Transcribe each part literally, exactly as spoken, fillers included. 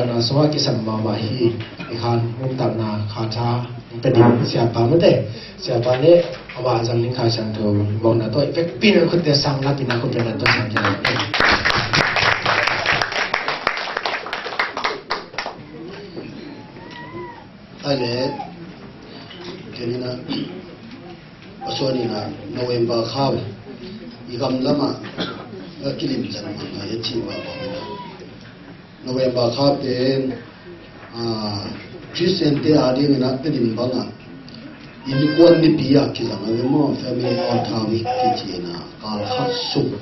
Na sungah kisam mahmah hi. I khan nuntakna kha tha pe ding siapa mate. Siapa le ama zang ning kha siangtho mawhna tawh i vekpi na khutte sang la pi na khutte na tawh sang kila. Ai le, kenina, pasuanina November kha i gam lama kilim zan manga ya chi wa ba. November kha pen, ah, Christian te a dingin a Tedim bangah innkuan nipi a kizang a ve maw, Family Altar Week kici in a, kal khat sung.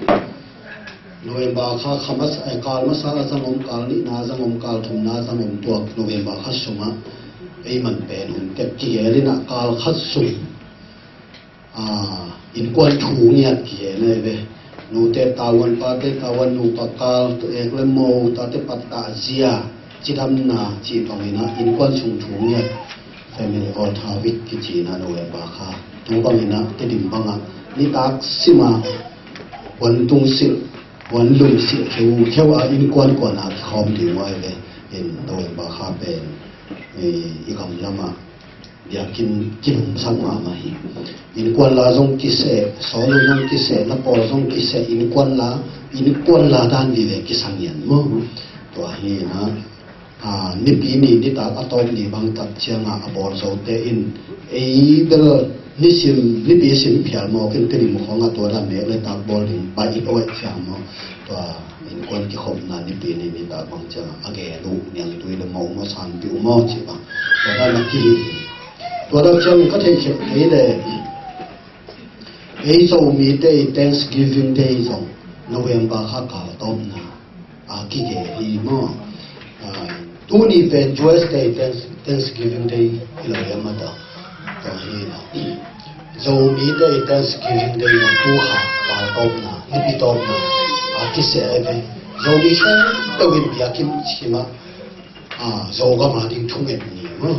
November kha, kha masa, eh, kal masa a zang om, kal nihna a zang om, kal thumna a zang om, tua November kha sungah ei man pen hun tek kigel in a kal khat sung. Ah, innkuan thu ngiat kihe na hi ve. Nute tavuan, pate tavuan, nupa kal, ek le mo, tate pattah zia, cidamna, cih bangin a innkuan sung thu ngiat. Family Altar Week kici in a November kha. Tu bangin a Tedim bangah nitak sima huan tungsilh, huan lungsilh kheukheu a innkuan kuan a kikhawm ding uh a hi ve. In November kha pen i, i gam lamah biakinn kilumsak mahmah hi. Innkuan la zong kiseh, sawnu zong kiseh, na pawl zong kiseh, innkuan la, innkuan la dan vive kisang hian maw? Tua hi na, ah, nipi ni, nitak a tawp ni bang tak ciangah a bawl zote in ei bel nisim, nipi sim phial mawk in Tedim khawngah tua dan mek le tak bawl ding bai it awih ciang maw? Tua innkuan kikhopna nipi ni, nitak bang ciangah a gen uh, niangtui le mo maw, sanpi uh maw, ci bang. Tua dan a kihi hi. Tua dan ciang ka theih khek kei le, ei Zomite i Thanksgiving Day zong November kha kal tawpna a kigel hi maw? Ah, tuni pen U S te i Thanks-, Thanksgiving Day hi lo hi a mata. Tua hi na. Zomite i Thanksgiving Day na tu kha kal tawpna, nipi tawpna a kiseh a hi ve. Zomi khempeuh in biakinn simah, ah, Zogam a ding thunget ni maw?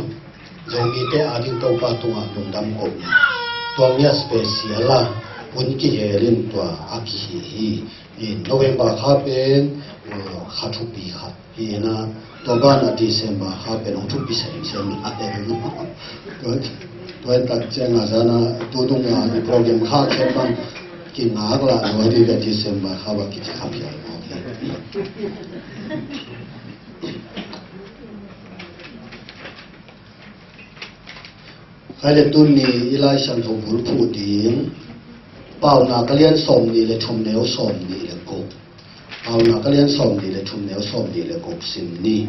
Zomite a ding Topa tungah lungdam kohna. Tua ngiat special a hun kihel in tua a kihi hi. In November kha pen, uh, kha thupi khat hi na, tua banah December kha pen hong thupi semsem a hi. Tua, tua tak ciang a zana tu dungah i program kha khen bang kingak lah lua ding ka December kha bang kici kha phial mawk hi. Khai le tuni i Lai Siangtho bulphuh ding Paunak a lian sawmnih le thum, neu sawmnih le guk. Paunak a lian sawmnih le thum, neu sawmnih le guk sim ni.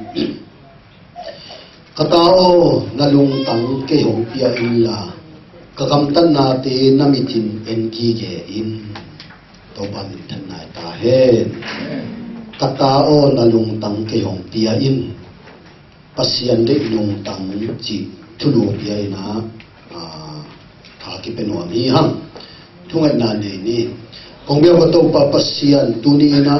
Ka ta aw, na lungtang kei hong pia inla, ka gamtatnate na mitin en gige in. Topa minthanna hi ta hen. Ka ta aw, na lungtang kei hong pia in. Pasian deih lungtang cih thulu pia in a, ah, tha kipia nuam hi hang. Thungetna nei ni. Kong biak a Topa Pasian, tuni in a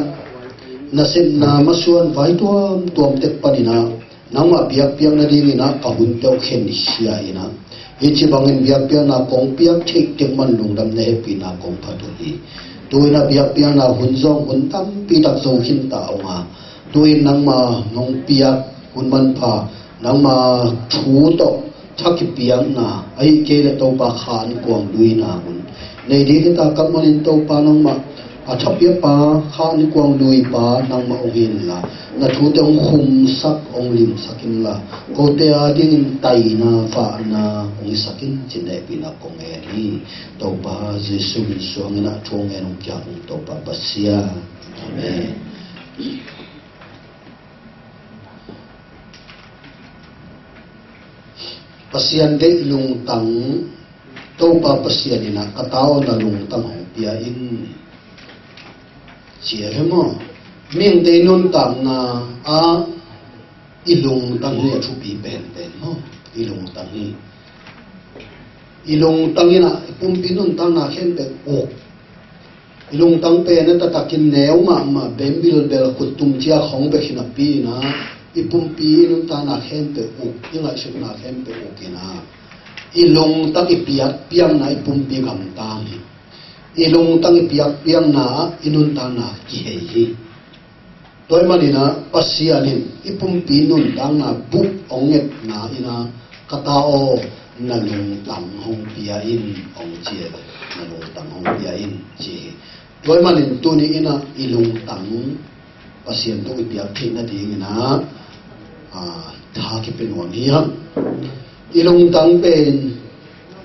nasepna masuan vai tuamtuam tek panin a nangmah biakpiakna dingin a ka hun peuh khensia in a, hih ci bangin biakpiakna kong piak theih tek man lungdam na hehpihna kong phat uh hi. Tu in a biakpiakna hun zong hun tampi tak zo khin ta ung a, tu in nangma nong piak hun manpha, nangma thu tawh tha kipiakna, ahih kei leh Topa kha an kuang luina hun nei ding hi ta. Kammal in Topa nangmah a thapiakpa, kha an kuang luipa nangmah hong hi inla, na thute hong khumsak, hong limsak inla, kote a dingin taina, vahna hong hisak in, cih hehpihna kong ngen hi. Topa Jesu min suangin a thu hong ngen hong piak ung Topa Pasian. Amen. Pasian deih lungtang, Topa Pasian in a ka ta aw na lungtang hong pia in. Cia hi maw? Mihingte i nuntakna ah i lungtang hi a thupi penpen maw? I lungtang hi. I lungtang in a i pumpi nuntakna khempeuh uk. I lungtang pen a taktakin neu mahmah, bembilbel, khuttum ciak hong bek hi napi in a, i pumpi i nuntakna khempeuh uk, i ngaihsutna khempeuh uk in a, i lungtang i piakpiakna i pumpi gamtang hi. I lungtang i piakpiakna ah i nuntakna kihei hi. Tua ahih manin ah Pasian in i pumpi nuntakna bup hong ngetna in ah, "Ka ta aw, na lungtang hong pia in," hong ci hi. "Na lungtang hong pia in," ci hi. Tua ahih manin tuni in ah i lungtang Pasian tung i piak theih nadingin ah, ah, tha kipia nuam hi hang. I lungtang pen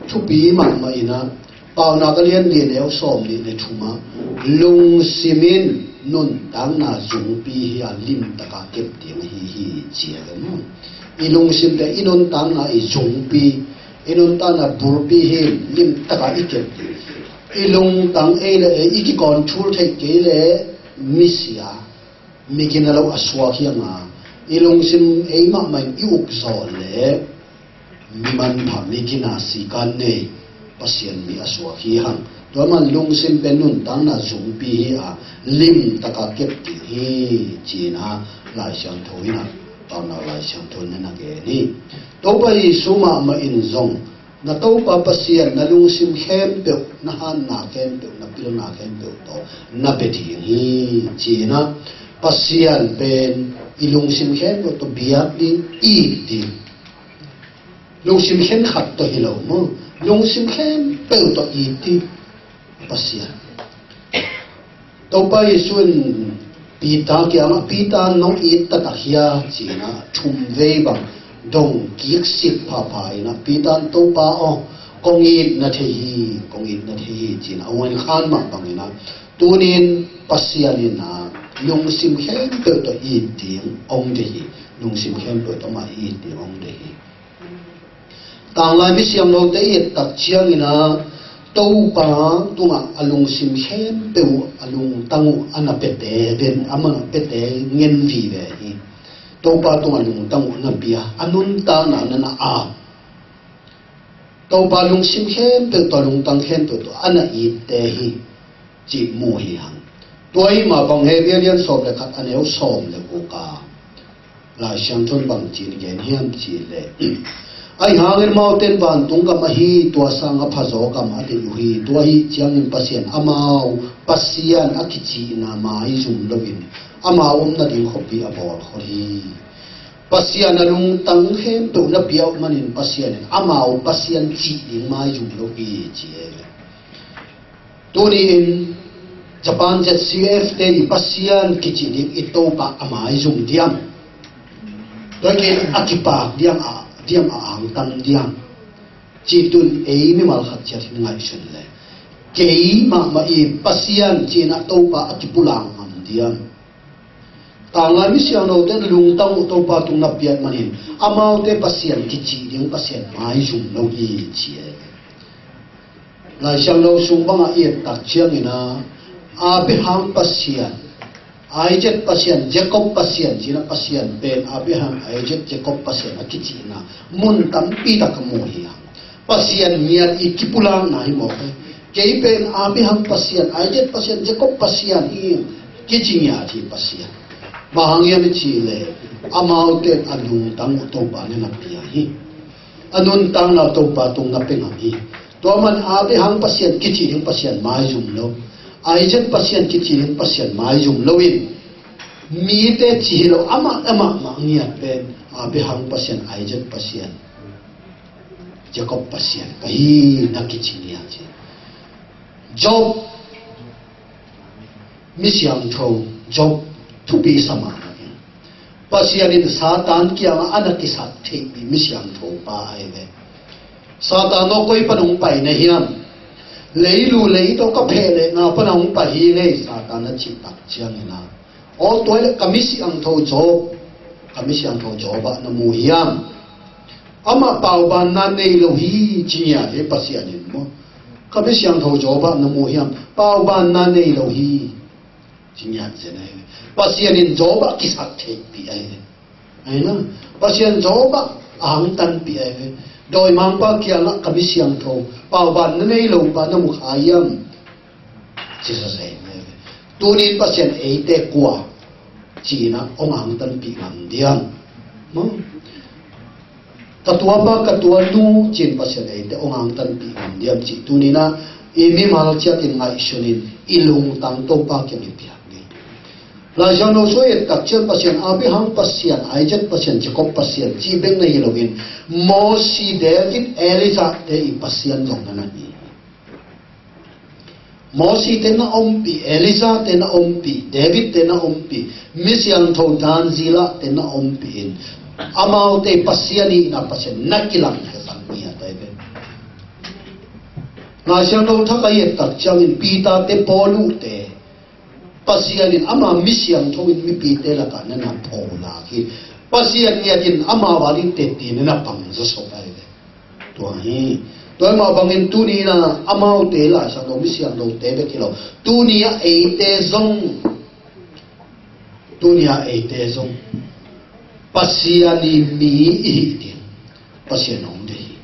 thupi mahmah in ah, Paunak a lian li, neu sawmnih le thum ah, "Lungsim in nuntakna zungpi hi a, limtak a kep ding ahi hi," ci hi. I lungsim pen i nuntakna i zungpi, i nuntakna bulpi hi, limtak a i kep ding. I lungtang ei le ei i kicontrol theih kei leh misia, mi gina lo a suak hi hang a, i lungsim ei mahmah in i uk zawh leh mi manpha, mi gina, sikan nei, Pasian mi a suak hi hang. Tua ahih manin lungsim pen nuntakna zungpi hi a, limtak a kep ding hi, ci-in ah Lai Siangtho in ah, Paunak Lai Siangtho in ah na gen hi. Topa Jesu mahmah in zong, "Na Topa Pasian na lungsim khempeuh, na hatna khempeuh, na pilna khempeuh tawh na bia ding hi," ci-in ah, Pasian pen i lungsim khempeuh tawh biak ding, it ding. Lungsim khenkhat tawh hi lo maw. Lungsim khempeuh tawh it ding Pasian. Topa Jesu in Peter kiangah, "Peter, nong it taktak hia?" ci-in ah thum vei bang dong kik sik phapha in ah, Peter in, "Topa aw, kong it na thei hi, kong it na thei hi," ci-in ah hong en khan mah bangin ah, tuni in Pasian in ah lungsim khempeuh tawh it ding hong deih hi. Lungsim khempeuh tawh amah it ding hong deih hi. Tanglai misiangthote i et tak ciangin ah, Topa tungah a lungsim khempeuh, a lungtang uh a na piate, ben a man a piate ngen vive hi. Topa tungah lungtang uh na pia, a nuntakna na na ap. Topa lungsim khempeuh tawh, lungtang khempeuh tawh a na itte hi, cih mu hi hang. Tua ahih mah bang Hebru lian sawm le khat, a neu sawm le guk ah Lai Siangtho in bang ci-in gen hiam cih leh, "Ahih hangin amaute in vantung gam ahi tua sangin phazaw gam a deih uh hi. Tua ahih ciangin Pasian, amau Pasian a kicihna maizum loin, amau om nading khuapi a bawl khol hi." Pasian a lungtang khempeuh na pia uh manin Pasian in amau Pasian cih ding maizum lo hi, ci hi. Tuni in Japan Z C F te i Pasian kici ding i Topa a maizum diam? Tua hi kei a kipak diam, a diam, a angtan diam? Cih tun ei mimal khat ciat in ngaihsun le, kei mahmah i Pasian cihna Topa a kipulak ngam diam? Tanglai misiangthote in lungtang uh Topa tung na piak manin amaute Pasian kici ding Pasian maizum lo hi, ci hi. Lai Siangtho sung bangah i et tak ciangin ah, Abraham Pasian, Isaac Pasian, Jacob Pasian, cihna Pasian pen Abraham, Isaac, Jacob Pasian a kicihna mun tampi tak ka mu hi hang. Pasian ngiat i kipulakna hi mawk hi. Kei pen Abraham Pasian, Isaac Pasian, Jacob Pasian hi, kici ngiat hi Pasian. Bang hang hiam i cih leh, amaute a lungtang uh Topa na na pia hi. A nuntakna Topa tung na pia ngam hi. Tua man Abraham Pasian kici ding Pasian maizum lo, Isaac Pasian kici ding Pasian maizum lo in, mite ci hi lo, amah, amah mah ngiat pen Abraham Pasian, Isaac Pasian, Jacob Pasian ka hi, na kici ngiat hi. Job, misiangtho Job thupi sa mahmah hi. Pasian in Satan kiangah a na kisat theihpih misiangtho pa ahi ve. Satan aw, koi pan hong pai na hiam? Leilu lei tawh ka pheh leh na pan hong pai hi ngei, Satan a cih tak ciangin ah, aw, tua hi leh ka misiangtho Job, ka misiangtho Job ah na mu hiam? Amah paubanna nei lo hi, ci ngiat hi Pasian in maw. Ka misiangtho Job ah na mu hiam? Paubanna nei lo hi, ci ngiat zen ahi ve. Pasian in Job ah kisat theihpih ahi ve. Ahi na, Pasian Job ah a hangtanpih ahi ve. Dawimangpa kiangah ka misiangtho, paubanna nei lo pa na mu kha hiam? Ci sa zen ahi ve. Tuni in Pasian eite kua ci-in ah hong hangtanpih ngam diam? Maw? Ka tuapa, ka tuanu ci-in Pasian eite hong hangtanpih ngam diam cih tuni in ah i mimal ciat in ngaihsun in i lungtang Topa kiang i piak ding. Laisiangtho sung i et tak ciang Pasian Abraham Pasian, Isaac Pasian, Jacob Pasian cih bek na hi loin, Mosi, David, Elijah te i Pasian zong na na hi. Mosi te na ompih, Elijah te na ompih, David te na ompih, mi siangtho Daniel te na ompih in, amaute Pasian i na Pasian na kilang khe sang mi a tai ve. Laisiangtho thak a i et tak ciangin Peter te, Paulu te, Pasian in ama mi siangtho in mipite lakah na na pho lak hi. Pasian ngiat in ama val in teti na na pang zaw sawk ai ve. Tua hi. Tua mah bangin tuni na amaute Laisiangtho mi siangtho te bek hi lo. Tuni a eite zong, tuni a eite zong Pasian i mi i hi ding Pasian hong deih hi.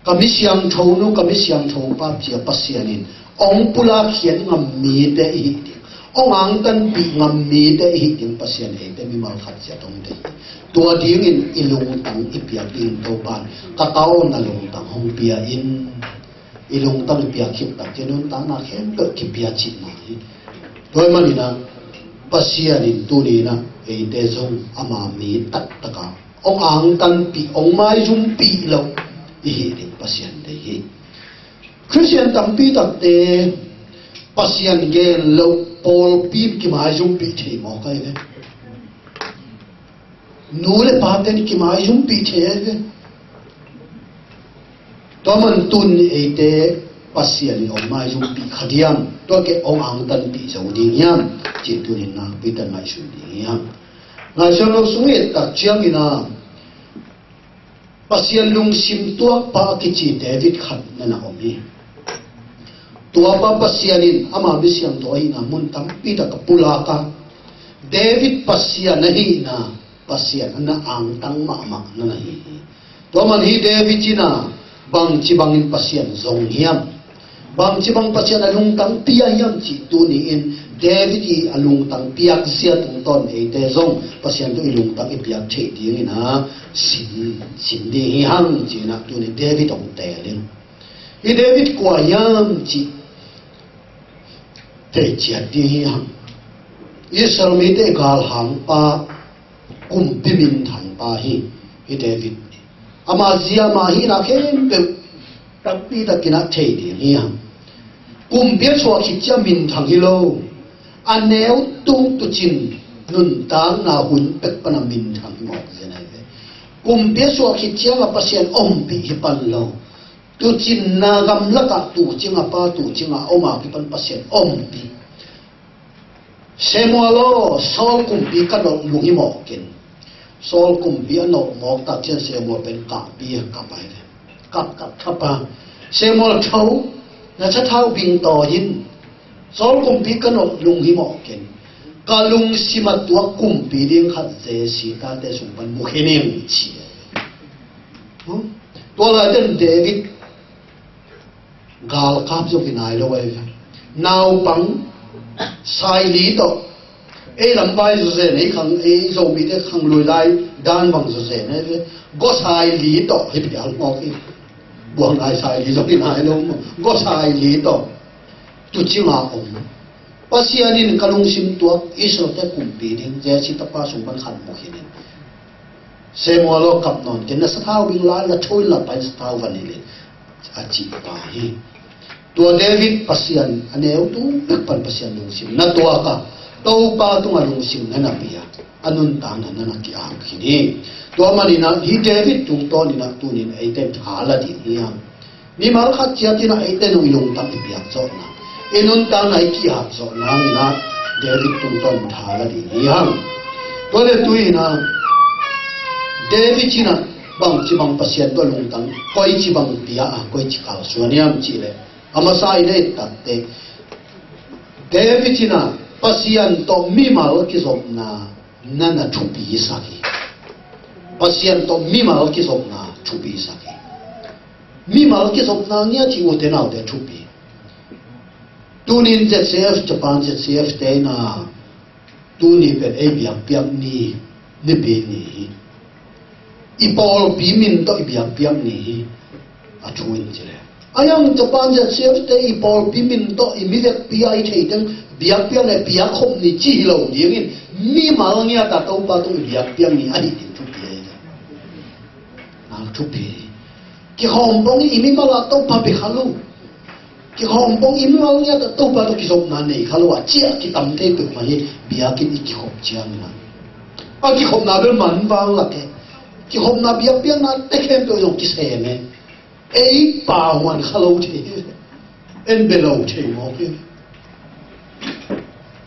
Ka mi siangtho nu, ka mi siangtho pa cia Pasian in hong pulak khiat ngam mite i hi ding, hong angtanpih ngam mite i hi ding Pasian eite mimal khat ciat hong deih hi. Tua dingin i lungtang i piak ding Topan, ka ka aw na lungtang hong pia in. I lungtang i piak khit tak ciang nuntakna khempeuh kipia cihna hi. Tua ahih manin ah Pasian in tuni in ah eite zong ama mi taktaka hong angtanpih, hong maizumpih lo i hi ding Pasian deih hi. Khristian tampi takte Pasian gen lo pawlpi in kimaizumpih thei mawk ai ve. Nu le pate'n kimaizumpih thei ai ve. Tua man tun eite Pasian in hong maizumpih kha diam, tua kei hong angtanpih zo ding hiam, cih tunin na Peter ngaihsun ding hiam. Laisiangtho sung i et tak ciangin ah Pasian lungsim tuakpa a kici David khat na na om hi. Tuapa Pasian in ama mi siangtho ahihna mun tampi tak a pulak a, David Pasian ahihna Pasian a na angtang mahmah na na hi hi. Tua man hi David in ah bangci bangin Pasian zong hiam, bangci bang Pasian a lungtang pia hiam cih tuni in David i a lungtang piak zia tungtawn eite zong Pasian tawh i lungtang i piak theih dingin ah sin, sin ding hi hang ci-in ah tuni David hong teel in. Hi David kua hiam cih thei ciat ding hi hang. Israel mite galhangpa, kumpi minthangpa hi, hi David. Ama zia ama hihna khempeuh takpi takin ah thei ding hi hang. Kumpi a suah khit ciang minthang hi lo. A neu tung tucin nuntakna hun pek pan a minthang hi mawk zen ai ve. Kumpi a suah khit ciang a Pasian ompih hi pan lo. Tucinna gamlakah tucing a pa, tucing a om a kipan Pasian ompih. Samuel aw, Saul kumpi ka nolh lunghimawh ken. Saul kumpi a nolh mawk tak ciang Samuel pen kahpi a kap ai ve. Kap, kap, kap a. Samuel tho, na sathau bing tawi in. Saul kumpi ka nolh lunghimawh ken. Ka lungsim a tuak kumpi ding khat Jesse tate sung pan mu khin ing ci. Tua lai ten David galkap zong hi nai lo ai ve. Naupang saili tawh, ei lam vai zawzen, ei khang, ei Zomite khang lui lai dan vang zawzen ai ve. Go saili tawh hi pial mawk hi. Buang lai saili zong hi nai lo maw. Go saili tawh tucing a om. Pasian in ka lungsim tuak Israel-te kumpi ding Jesse tapa sung pan khat mu khin in. Samuel aw, kap nawn ken, na sathau bing lai, na tho in la pai, sathau van hilh in, a cih pa hi. Tua David Pasian a neu tung pek pan Pasian lungsim na tuak a, Topa tungah lungsim na na pia a, a nuntakna na na ki-ap khin hi. Tua manin ah hi David tungtawnin ah tunin eite in tha la ding hi hang. Mimal khat ciat in ah eite in i lungtang i piak zawhna, i nuntakna i ki-ap zawhna in ah David tungtawn tha la ding hi hang. Tua le tu in ah David in ah bangci bang Pasian tawh lungtang, koici bang pia a, koici kalsuan hiam cih leh, a masa i leh takte David in ah Pasian tawh mimal kizopna na na thupi sak hi. Pasian tawh mimal kizopna thupi sak hi. Mimal kizopna ngiat hi, ute naute, thupi. Tunin Z C F, Japan Z C F te in ah tuni pen ei biakpiak ni, nipi ni hi. I pawlpi min tawh i biakpiak ni hi. A thu in ci le, a hiang Japan Z C F te i pawlpi min tawh i mi vekpi a i thei teng Biakpiak le biakkhop ni ci hi lo dingin, mimal ngiat a Topa tung i biakpiak ni ahi ding thupi hi. A thupi hi. Kikhawm bang i mimal a Topa bia kha lo. Kikhawm bang i mimal ngiat a Topa tawh kizopna nei kha lo a, ciah kitam thei peuhmah hi. Biakinn i kikhop ciangin a, a kikhopna bel man vang lak e. Kikhopna biakpiakna te khempeuh zong kisem e. Ei pa huan kha lo thei, en bia lo thei mawk hi.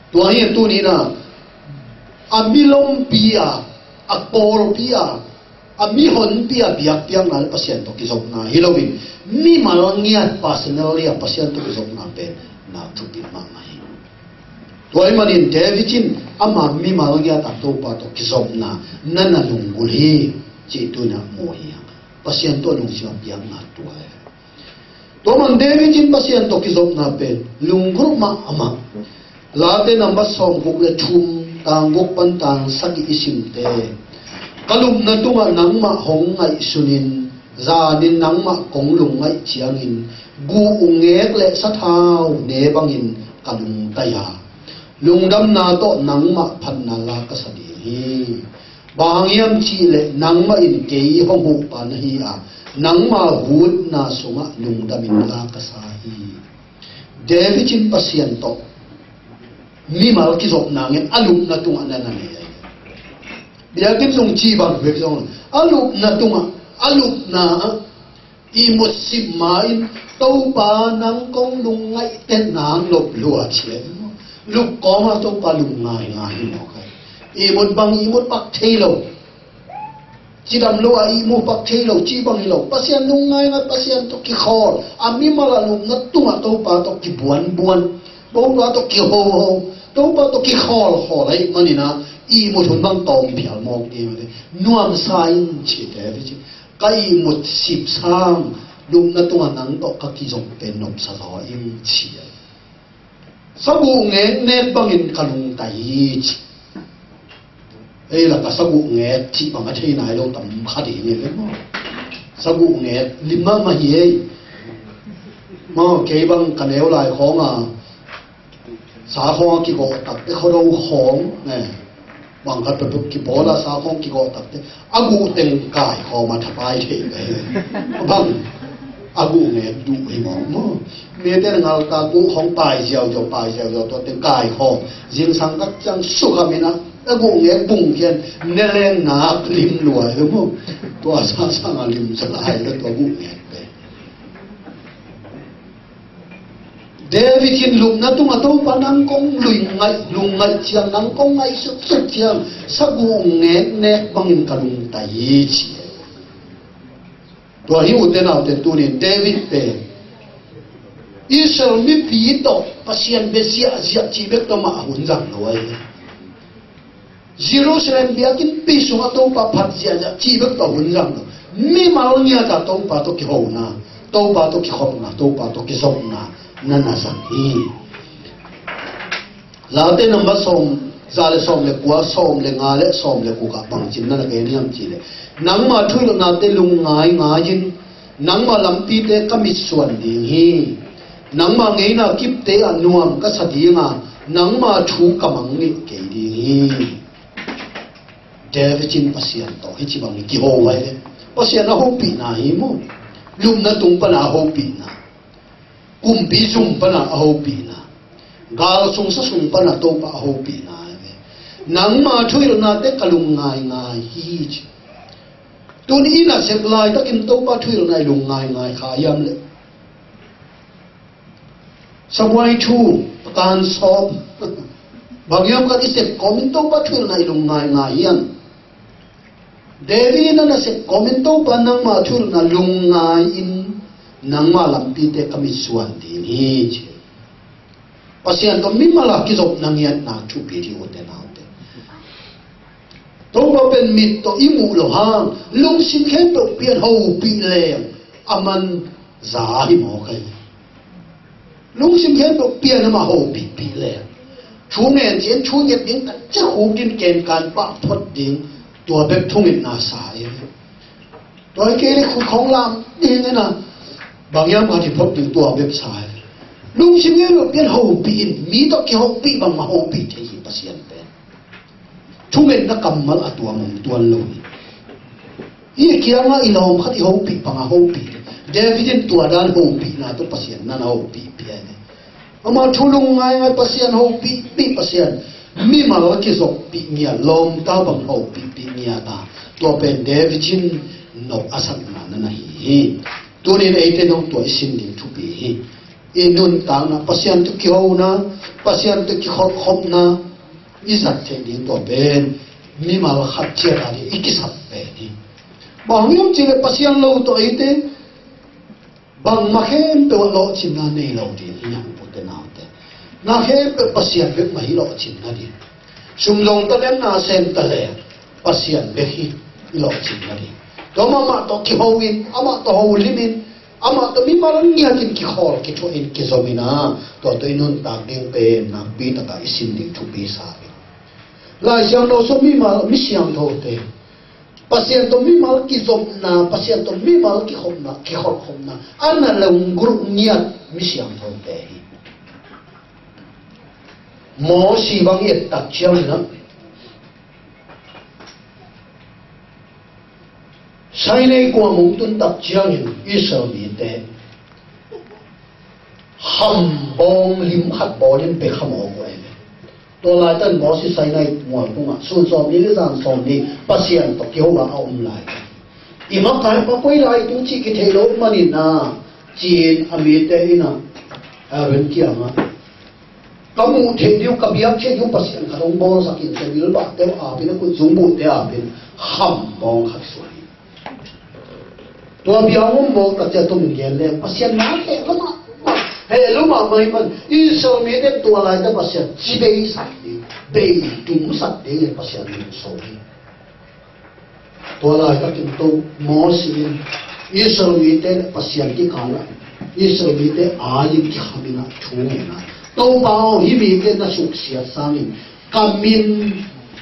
Tua hi a, tuni-in a, a milompi a, a kawlpi a, a mihonpi a biakpiakna le Pasian tawh kizopna hi loin, mimal ngiat personally a Pasian tawh kizopna pen na thupi mahmah hi. Tua ahih manin David in ama mimal ngiat a Topa tawh kizopna na na lunggulh hi, cih tuni-in a mu hi hang. Pasian tawh lungsim a biakna tua hi. Tua man David in Pasian tawh kizopna pen lunggulh mahmah. Late number sawmguk le thum, tang guk pan tang sagih i simte, ka lupna tungah nangmah hong ngaihsunin, zanin nangmah kong lungngaih ciangin, guh ngek le sathau ne bangin ka lungtai a, lungdamna tawh nangmah phatna la ka sa ding hi. Bang hang hiam cih leh nangmah in kei hong huhpa na hi a, nangma hutna sungah lungdamin la ka sa hi. David in Pasian tawh mimal kizopna ngen a lupna tungah na na nei ahi. Biakinn sung ci bang bek zong a lupna tungah, a lupna ah ihmut sip ma-in, Topa nang kong lungngaih teh nang lop lua ci e. Lup kawma Topa lungngaingai hi mawk a. Ihmut bang ihmut pak thei lo. Cidam lo a ihmu pak thei lo, ci bang hi lo. Pasian lungngaingai, Pasian tawh kikhawl. A mimal a lupna tungah Topa tawh kibuanbuan, Topa tawh kihoho, Topa tawh kikhawlkhawl ahih manin a, ihmut hun bang tawm phial mawk ding a, nuamsa in ci te hi ci. Ka ihmut sip sang, lupna tungah nang tawh ka kizop pen nopsa zaw ing ci a. Saguh ngek nek bangin ka lungtai hi ci. Ei lak a saguh ngek cih bang a thei nai lo tam kha ding hi ve maw. Saguh ngek lim mahmah hi ei. Maw, kei bang ka neu lai khawng a, sa khawng a kigawh takte, khuado khawng ne, bang khat peuhpeuh kipawl a sa khawng kigawh takte, a guh teng kaikhawm a thapai thei ve. Bang a guh ngek duh hi mawk maw. Mite na ngaltak guh khawng pai ziauziau, pai ziauziau, tua teng kaikhawm. Zingsang tak ciang sukhamin a, a guh ngek bungkian, ne leng nak lim lua hi maw. Tua sa sang a lim sa lai lo tua guh ngek te. David in lupna tungah Topa nang kong lungngaih, lungngaih ciang, nang kong ngaihsutsut ciang, saguh ngeknek bangin ka lungtai hi ci. Tua hi ute naute tunin David pen Israel mipi tawh Pasian bia ziahziah cih bek tawh mah a hun zang lo ahi. Jerusalem biakinnpi sungah Topa phat ziahziah cih bek tawh hun zang lo. Mimal ngiat a Topa tawh kihona, Topa tawh kikhopna, Topa tawh kizopna na na zang hi. Late number sawm, za le sawm le kua, sawm le nga le sawm le guk ah bangci na na gen hiam cih leh, nangma thuhilhnate lungngaingai in, nangma lampite ka mitsuan ding hi. Nangma ngeina kipte ah nuam ka sa ding a, nangma thu ka mangngilh kei ding hi. David in Pasian tawh hici bangin kiho vai le, Pasian a hopihna hi maw. Lupna tung pana a hopihna, kumpi zum pana a hopihna, gal sung sa sung pana Topa a hopihna hi ve. Nangma thuhilhnate ka lungngaingai hi ci. Tuni in a sep laitakin Topa thuhilhna i lungngaingai kha hiam leh? Samuel thu, a kan sawm. Bang hiam khat i sep kawmin Topa thuhilhna i lungngaingai hiam? David in a na sep kawmin Topa nangma thuhilhna lungngai in, nangma lampite ka mitsuan ding hi ci. Pasian tawh mimal a kizopna ngiatna thupi dih ute naute. Topa pen mit tawh i muh loh hang, lungsim khempeuh pian hopih leng a man za hi mawk ahi. Lungsim khempeuh pian amah hopihpih leng, thu ngen cian thu nget ding, takcia khuk din kenkan pah phot ding, tua bek thungetna sa hi. Tua hi kei le khut khawng lam ding hi na. Bang hiam khat hi phot ding tua bek sa hi. Lungsim ngen lo pian hopih in, mi tawh kihopih bangmah hopih thei hi Pasian pen. Thungetna kammal a tuam om tuan lo hi. Hih kiangah i lawm khat i hopih bangah hopih. David in tua dan hopihna tawh Pasian na na hopih pia hi. Amah thu lungngaingai Pasian hopih, pih Pasian. Mimal kizoppih ngiat, lawmta bang hopih pih ngiat a. Tua pen David in nop a sakna na na hi hi. Tunin eite nong tua i sin ding thupi hi. I nuntakna, Pasian tawh kihona, Pasian tawh kikholhkhopna i zat theih ding tua pen mimal khat ciat a ding i kisap pen hi. Bang hang hiam cih leh Pasian lo tawh eite bangmah khempeuh ah lawhcinna nei lo ding hi hang, ute naute. Na khempeuh Pasian bek mah hi lawhcinna ding. Sum zong ta leng, na sem ta leng, Pasian bek hi i lawhcinna ding. Tua amah tawh kiho in, amah tawh holim in, amah tawh mimal ngiatin kikhawl, kithuah in, kizom in a, tua tawh i nuntak ding pen nakpi takah i sin ding thupi sa hi. Lai Siangtho sung mimal, mi siangthote, Pasian tawh mimal kizopna, Pasian tawh mimal kikhopna, kikholhkhopna a na lunggulh ngiat mi siangthote hi. Mosi bang i et tak ciangin ah, Sinai kuam hong tun tak ciangin Israel mite kham bawng lim khat bawlin bek kham awk uh ei ve. Tua laitak Mosi Sinai mual tungah sun sawmli le zan sawmli Pasian tawh kiho a a om lai. I makai pa koi lai tung cih kithei lo manin a, ci-in a mite in a, Aaron kiangah, ka muh theih ding uh, ka biak theih ding uh Pasian khat hong bawlsak in, tua bilbahte uh apin, a kutzung buhte apin kham bawng khat suah hi. Tua biang hong bawltak ciang tua min gen leng Pasian na heh lo mahmah, heh lo mahmah hi man. Israel mite tua laitak Pasian ci beisak ding, bei tumsak ding in Pasian min so hi. Tua laitakin tua Mosi in Israel mite le Pasian kikal ah, Israel mite ai-in kikham in a thu ngen a, Topa aw, hih mite na suksiat sangin ka min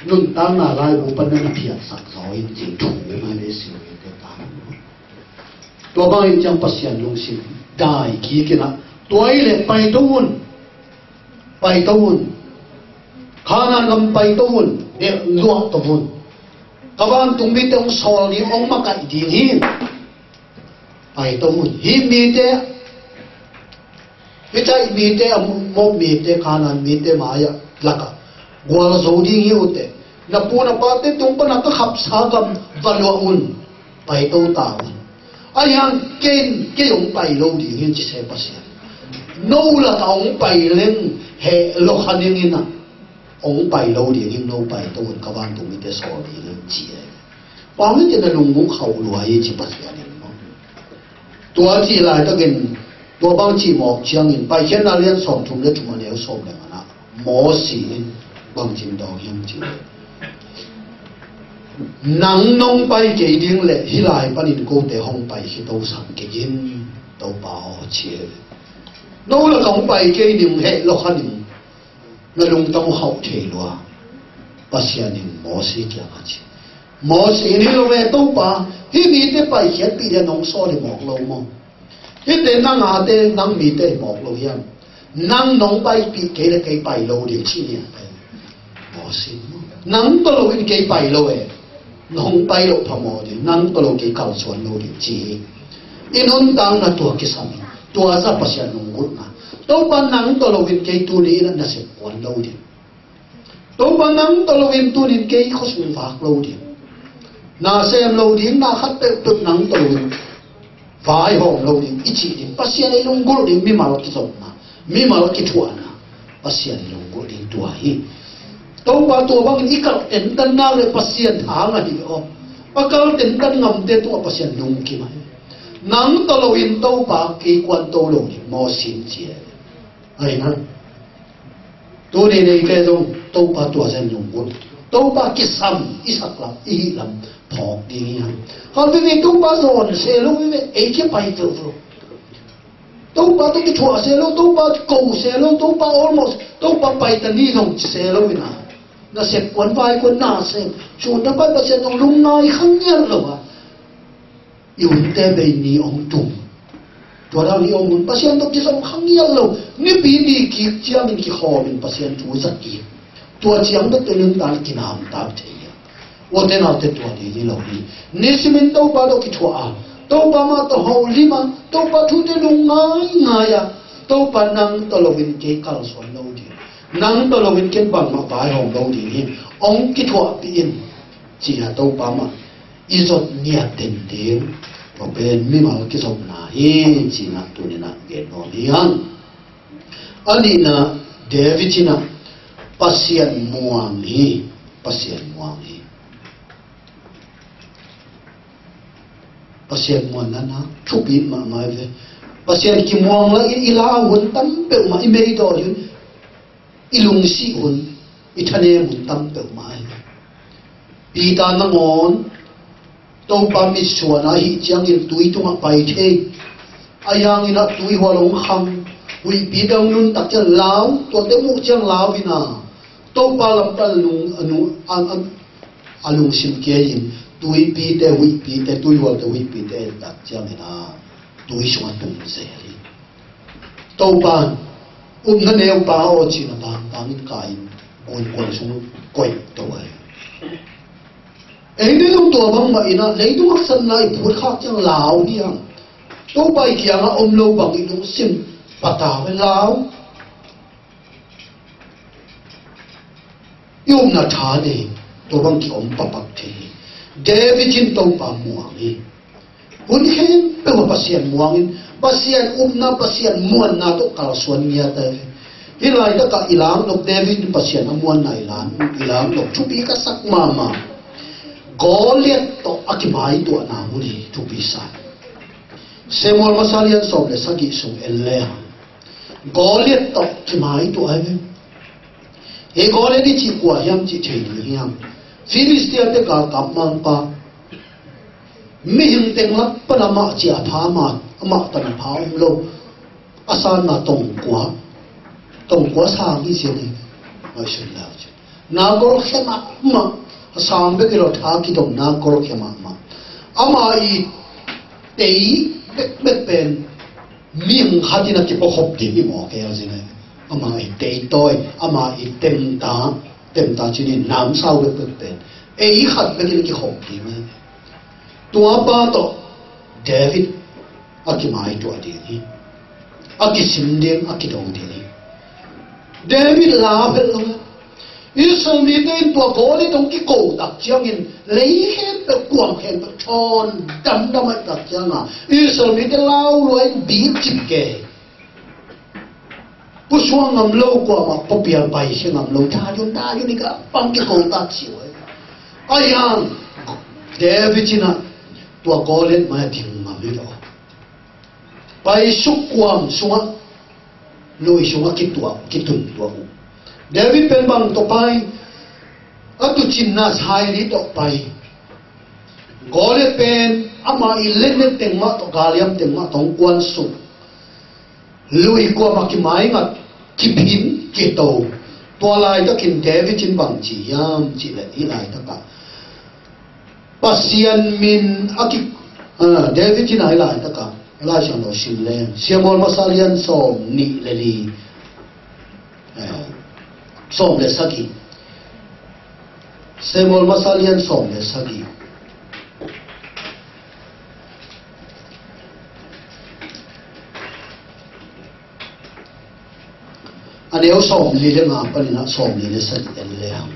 nuntakna laibu pan na na phiatsak zaw in, ci thu ngen a, Israel mite ta. Tua bangin ciang Pasian lungsim dai kik in a, tua hi leh paito un, paito un, Kanaan gam paito un, luahto un. Ka vantung mite hong sawl ding, hong makaih ding hi. Paito un. Hih mite, hih taih mite, Amor mite, Kanaan mite mai-ah lakah gualzo ding hi uh teh. Na pu na pate tung pan a ka khapsa gam va luah un. Paito ta un. Ahi hang kei, kei hong pai lo ding hi, ci se Pasian. No lakah hong pai leng heh lo kha ning in a, hong pai lo ding hi, no paito un, ka vantung mite sawl ding hi, ci e. Tua mite na lunggulh khauh lua hi, ci Pasian in maw. Tua cih laitakin, tua bang cih mawk ciangin Paikhiatna lian sawmthum le thum, a neu sawm le ngana ah Mosi in bangci dawng hiam cih leh, nang nong pai kei ding leh hih lai panin kote hong pai khitosak kei in, Topa aw, ci hi. No lakah hong pai kei ning, heh lo kha ning. Na lungtang uh khauh thei lua. Pasian in Mosi kiangah ci. Mosi in, hi lo ve Topa, hih mite paikhiatpih ding nong sawl hi mawk lo maw? Hihte nang ate, nang mite hi mawk lo hiam? Nang nong paipih kei leh kei pai lo ding, ci ni a. Mosi, nang tawh lo in kei pai lo e. Nong pai loh phamawh ding, nang tawh lo kei kalsuan lo ding, ci hi. I nuntakna tua kisam hi. Tua sa Pasian lunggulhna. Topa, nang tawh lo in kei tuni in a na sep kuan lo ding. Topa, nang tawh lo in tuni in kei khuasung vak lo ding. Na sem lo ding, na khat peuhpeuh nang tawh lo in vaihawm lo ding, i cih ding. Pasian i lunggulh ding, mimal kizopna, mimal kithuahna, Pasian i lunggulh ding tua hi. Topa, tua bangin i kal tentan nak leh Pasian hang ahi aw. A kal tentan ngamte tungah Pasian lungkim ahi. Nang tawh lo in Topa kei kuan to lo ding, Mosi in ci e. Ahi na. Tuni neite zong Topa tua zen lunggulh. Topa kisam i sak lam, i hih lam phawk ding hi hang. Khatvei Topa zawn se lo hi ve, ei kia pai teuh lo. Topa tawh kithuah se lo, Topa ko se lo, Topa almost, Topa pai ta ni zong ci se lo hi na. Na sep kuan vai kuan na sem. Sun na pai Pasian zong lungngai khang ngiat lo a. I unte bei ni hong tung. Tua dan hi om un, Pasian tawh kizom kha ngiat lo. Nipi ni kik ciangin kikhawm in Pasian thu za kik. Tua ciang bek tawh nuntak kinamtak thei hi. Ute naute, tua ding hi lo hi. Nisimin Topa tawh kithuah a, Topa mah tawh holim a, Topa thute lungngai ngai a, Topa nang tawh loin kei kalsuan lo ding, nang tawh loin ken bangmah vaihawm lo ding hi, hong kithuahpih in, ci-a Topa mah i zot ngiat teng ding, tua pen mimal kizopna hi, ci-in ah tuni-in ah gen nuam hi hang. A nihna, David in ah Pasian muang hi, Pasian muang hi. Pasian muanna na thupi mahmah hi ve. Pasian kimuang la in i lau hun tam peuhmah, i meidaw hun, i lungsim hun, i thanem hun tam peuhmah hi. Peter nangawn Topa mitsuan ahih ciangin tui tungah pai thei. Ahi hangin ah tuihual hong khang, huihpi dang nuntak ciang lau, tuate muh ciang lau in ah, Topa lam pan a lung, a lung, a, a, a lungsim kia in, tuipite, huihpite, tuihualte, huihpite en tak ciangin ah tui sungah tung zel hi. Topa, upna neupa aw, ci-in a bangtang in kai in, gunkuan sung koih to hi. Ei ni zong tua bangmah in ah, leitung haksatna i phut khak ciang lau hi hang. Topa i kiangah om lo bang i lungsim pata ve lau. I upna tha nei, tua bang ki-om pakpak thei hi. David in Topa muang hi. Hun khempeuh ah Pasian muang in, Pasian upna, Pasian muanna tawh kalsuan ngiat hi. Hih laitakah i langdok, David in Pasian a muanna i lang, i langdok thupi ka sak mahmah. Goliath tawh a kimaituahna hun hi, thupi sa. Samuel masa lian sawm le sagih sung en le hang. Goliath tawh kimaituah hi ve. Hih Goliath i cih kua hiam cih thei ding hiam? Filistia-te galkap mangpa. Mihing teng lak pan amah ciah pha, amah, amah tan a pha om lo. A sanna tongkua, tongkua sang hi sia ni. Ngaihsun lau ci. Na gol khia mahmah, a sang bek hi lo, tha kidom na gol khia mahmah. Amah i tei bekbek pen mihing khat in a kipuakhop ding hi maw, kei a zi ne. Amah i tei tawi, amah i temta, temta ci ni, namsau bekbek pen ei khat bek in a kikhop ding hi. Tua pa tawh David a kimaituah ding hi. A kisim ding, a kido ding hi. David la phet lo. Israel mite in tua Goliath hong kiko tak ciangin, lei khempeuh, kuam khempeuh thawn damdam ahih tak cianga, Israel mite lau lua in bik cip ke. Pusuak ngam lo, kuamah puapial paikhia ngam lo, dai un, dai un, i ka pang kiko tak ci uh hi. Ahi hang David in ah tua Goliath mai-ah ding ngam hi lo. Paisuk kuam sungah, lui sungah kituak, kitun tuak uh. David pen bang tawh pai? A tuucinna saili tawh pai. Goliath pen ama i lennet teng mah tawh, galliam teng mah tawh hong kuansuk. Lui kuamah kimaingat, kiphin, kito. Tua laitakin David in bang ci hiam cih leh, hih laitakah Pasian min a ki, ah, David in a, hih laitakah, Lai Siangtho sim leng, Samuel masa lian sawm nih le li, eh, sawm le sagih. Samuel masa lian sawm le sagih. A neu sawmli le nga panin ah sawmli le sagih en le hang.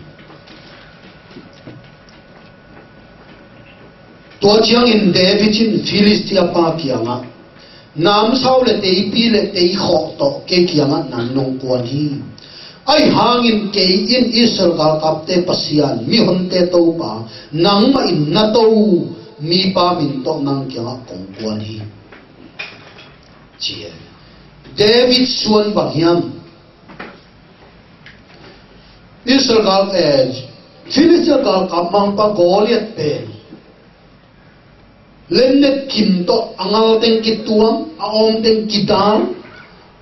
Tua ciangin David in Filistia pa kiangah, namsau le teipi le teikhawh tawh kei kiangah nang nong kuan hi. Ahi hangin kei in Israel galkapte Pasian, mihonte Topa, nangmah in na to mipa min tawh nang kiangah kong kuan hi, ci hi. David suan bang hiam? Israel gal, eh, Filistia galkap mangpa Goliath pen lennet kim tawh a ngal teng kituam, a awm teng kidal,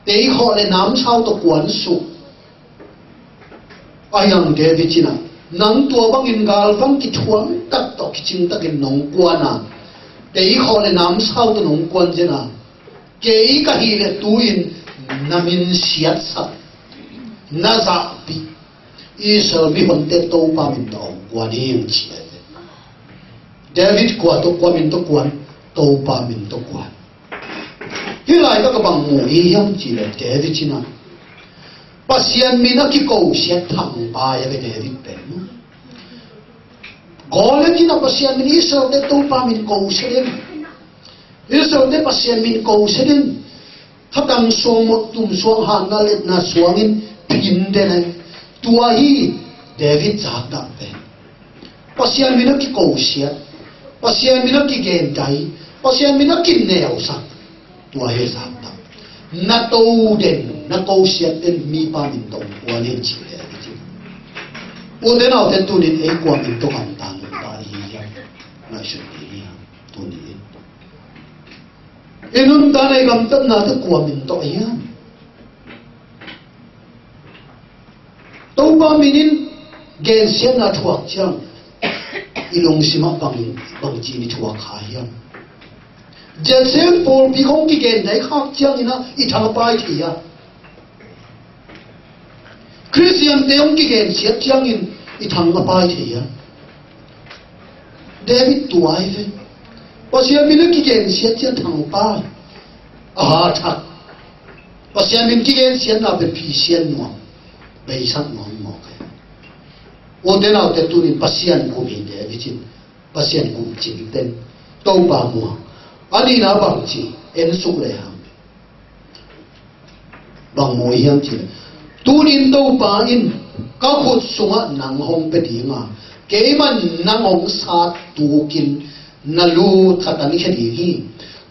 teikhawh le namsau tawh kuansuk. Ahi hang David in ah, nang tua bangin galvang kithuam tak tawh kicing takin nong kuan a, teikhawh le namsau tawh nong kuan zen a, Kei ka hih leh tu-in na min siatsak, na zahpih Israel mihonte Topa min tawh hong kuan ing ci hi. David kua tawh, kua min tawh kuan? Topa min tawh kuan. Hih laitak ah bang mu i hiam cih leh David in ah Pasian min a kikosiat thangpai a ve David pen. Goliath in ah Pasian min, Israelte Topa min kosiat in, Israelte Pasian min kosiat in, khatang suang mawh tum suang, hatna letna suangin phin den a, tua hi David zakdah pen. Pasian min a kikosiat, Pasian min a kigendai, Pasian min a kineusak, tua hi zakdah. Na to den, na kosiat den mipa min tawh kuan ing ci hi. Ute naute, tuni-in ei kua min tawh gamta nuntak i hi hiam? Ngaihsun i hi hiam tuni-in? I nuntakna, i gamtatnate kua min tawh hiam? Topa min in gensiatna thuak ciang i lungsim ah bang, bangci in i thuak kha hiam? Gensiat pawlpi khawng kigendai khak ciangin ah i thangpai thei a, Khristiante hong kigensiat ciangin i thangpai thei a. David tua hi ve. Pasian min a kigensiat ciang thangpai, a hathak. Pasian min kigensiatna pen phisiat nuam, beisak nuam mawk hi. Ute naute, tuni-in Pasian kum hi David in, Pasian kum cingten, Topa muang. A nihna bangci en suk lehang, bang mu i hiam cih leh, tuni-in Topa in ka khut sungah nang hong pia ding a, keiman nang hong sat tukin na lu thatan khia ding hi.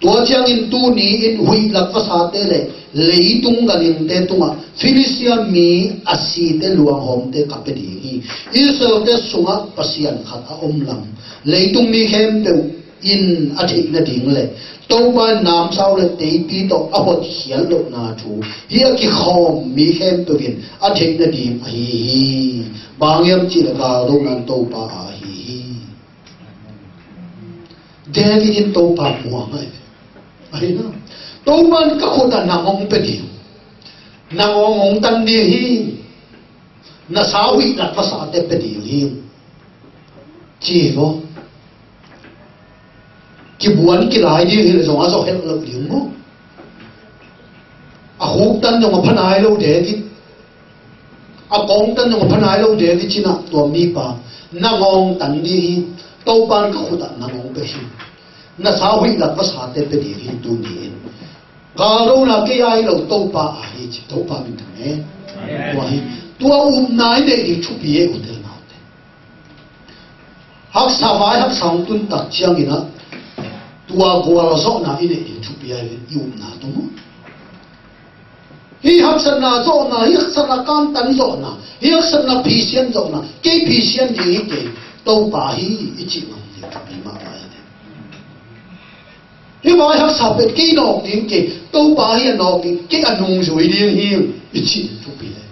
Tua ciangin tuni-in huih lak vasate le leitung ganhingte tungah Filistia mi a site luanghawmte ka pia ding hi. Israelte sungah Pasian khat a om lam, leitung mi khempeuh in a theih nading le Topa in namsau le teipi tawh a hotkhiat lohna thu hih a kikhawm mi khempeuh in a theih nading ahi hi. Bang hiam cih leh galdona'n Topa a ahi hi. David in Topa muang hi. Ahi na, Topa in ka khut ah nang hong pia ding, nang hong, hong tan ding hi. Na sa huih lak vasate pia ding hi, ci hi maw. Kibuan kilai ding hi leh zong a zaw het lo ding maw. A khuktan zong a pha nai lo David, a kawngtan zong a pha nai lo David in ah tua mipa, nang hong tan ding hi, Topa in ka khut ah nang hong pia hi. Na sa huih lak vasate pia ding hi tuni-in. Galdona kei a hi lo, Topa a hi ci, Topa min thang e. Amen. Tua hi, tua upna i neih ding thupi e, ute naute. Haksa, vai haksa hong tun tak ciangin ah tua gualzawhna i neih ding thupi a, i upna tung. Hih haksatna zawhna, hih haksatna kantan zawhna, hih haksatna phisian zawhna, kei phisian ding hi kei, Topa hi i cih ngam ding thupi mahmah hi. Hih vai haksa pen kei nawk ding kei, Topa hi a nawk ding, kei a nungzui ding hi i cih thupi hi.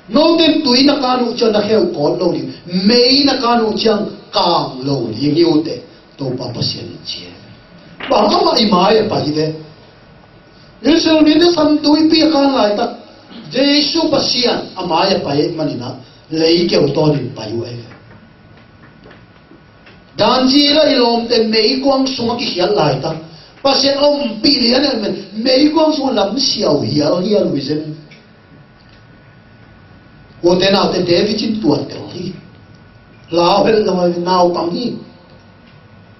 Note in tui na kan uh ciang na kheu kawt lo ding, mei na kan uh ciang kang lo ding hi ute, Topa Pasian in ci hi. Bang amah i mai a pai hi ve. Israel mite San Tuipi a kan laitak Jesu Pasian a mai a pai ahih manin ah lei keu tawnin pai uh ahi ve. Daniel a i lawmte meikuang sungah kikhiat laitak, Pasian ompih lian ahih manin meikuang sungah lamsiau hialhial uh hi zen. Ute naute, David in tua tel hi. Lau hel lo a, naupang hi.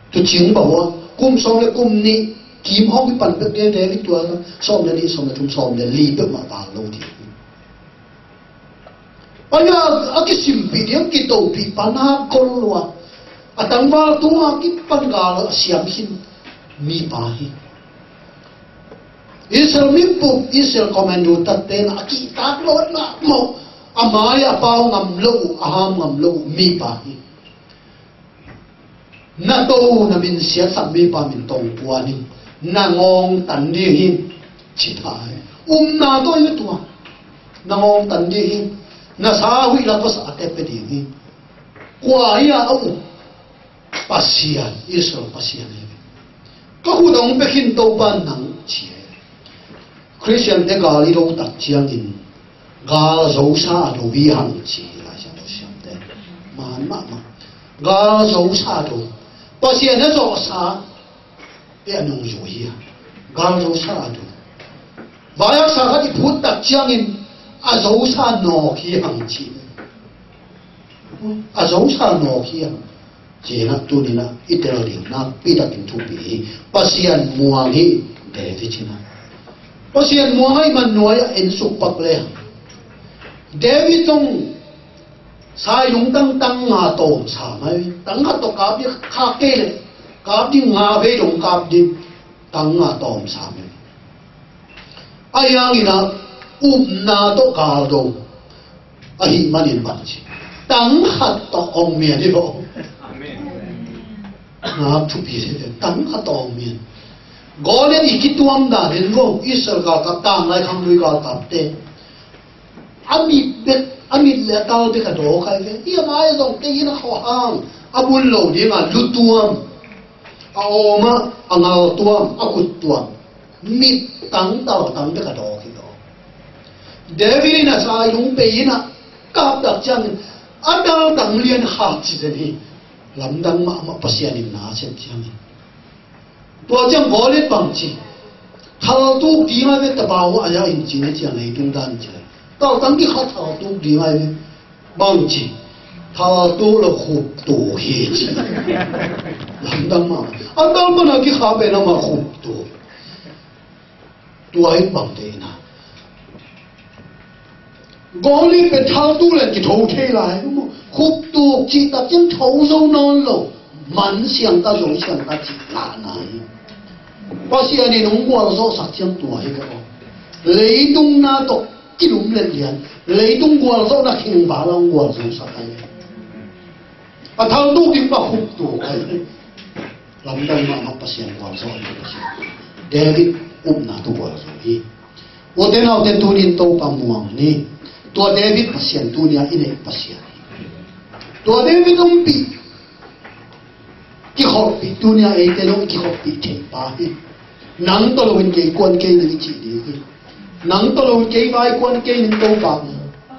Tuucing bang uh a, kum sawm le kum nih kim hong kipan pek David tua sawm le nih, sawm le thum, sawm le li peuhmah val lo ding hi. Ahi a, a kisimpih ding, a kitohpih pan a gol lua, a tangval tungah kipan gal a siam khin mipa hi. Israel mipup, Israel commando tatte na a kihtak lo, na mawh, a mai a pau ngam lo uh, a ham ngam lo uh mipa hi. Na to, na min siatsak mipa min tawh kuan in, na ngawng tan ding hi, ci ta hi. Upna tawh hi tua, na ngawng tan ding hi, na sa huih lak vasate pia ding hi. Kua hi a, a up? Pasian, Israel Pasian hi. Ka khut a hong pia khin Topa nang, ci hi. Khristiante gal i do tak ciangin gal zosa a do hi hang, ci hi Lai Siangtho siamte. Man mahmah. Gal zosa a do. Pasian a zawhsa pia nungzui hi a. Gal zosa a do. Vai haksa khat i phut tak ciangin a zosa nawk hi hang, ci hi. A zosa nawk hi a. Ci-in ah tuni-in ah i tel ding nakpi takin thupi hi. Pasian muang hi David in ah. Pasian muang ahih man nuai-ah en suk pak le hang. David zong sai lungtang tang nga tawm sa mai. Tang khat tawh kap ding kha kei leh kap ding nga vei dong kap ding, tang nga tawm sa mai. Ahi hangin ah upna tawh gal do ahih manin bang ci, tang khat tawh hong mian hi lo. Amen. Nak thupi hi ve, tang khat tawh hong mian. Goliath i kituam dan in lo, Israel galkap, tanglai khanglui galkapte. A mit bek, a mit le a tal bek a dawk hi ve. Hi a mai zong kei in a khawh hang a bun lo ding a, lu tuam, a awm a, a ngal tuam, a kut tuam. Mit tang tal tang bek a dawk hi lo. David in a sai lung pei in a kap tak ciangin a tal tang lian kha ci zen hi. Lamdang mahmah, Pasian in na a sep ciangin. Tua ciang Goliath bang ci, thaltuk ding ahi ve, tabau a ya in ci ne ciang leitung dan ci. Tal tang kikha thaltuk ding ahi ve. Bang ci, thaltuk lo khuptuk hi ci. Lamdang mah. A tal pan a kikha pen amah khuptuk. Tua hi bang te ina. Goliath pen thaltuk le kitho thei lai. Khuptuk cih tak ciang tho zo nawn lo. Man siang ta, zo siang ta cih lahna hi. Pasian in hong gualzawhsak ciang tua hi ka aw. Leitung na tawh kilum let lian. Leitung gualzawhna khing val a hong gualzawhsak ahi. A thaltuk ding pa khuptuk ahi. Lamdang mahmah, Pasian gualzawh hi. David upna tawh gualzawh hi. Ute naute, tunin Topa muang ni. Tua David Pasian tunia i neih Pasian hi. Tua David umpih, kikholhpih, tunia eite zong i kikholhpih thei pa hi. Nang tawh loin kei kuan kei ning i cih ding hi. Nang tawh loin kei vai kuan kei ning, Topa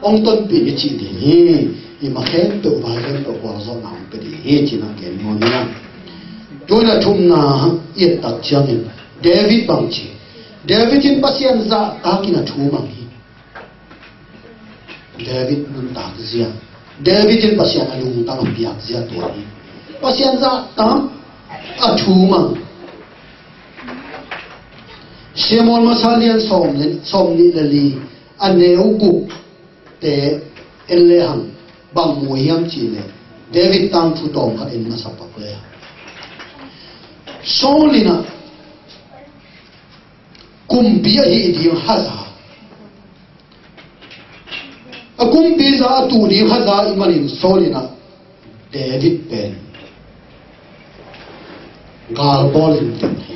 hong tonpih ni cih ding hi. I ma khempeuh, vai khempeuh gualzawhna hong pia ding hi, ci-in a gen nuam hi. Tuin a thumna i et tak ciangin David bang ci. David in Pasian zahtak in a thu mang hi. David nuntak zia, David in Pasian a lungtang a piak zia tua hi. Pasian zahtak, a thu mang. Samuel masa lian sawm le, sawmnih le li, a neu guk te en le hang, bang mu hiam cih leh, David tangthu tawm khat en masa pak le hang. Saul in a kumpi ahih ding haza, a kumpi za a tuh ding haza ahih manin Saul in a David pen galbawl limlim hi.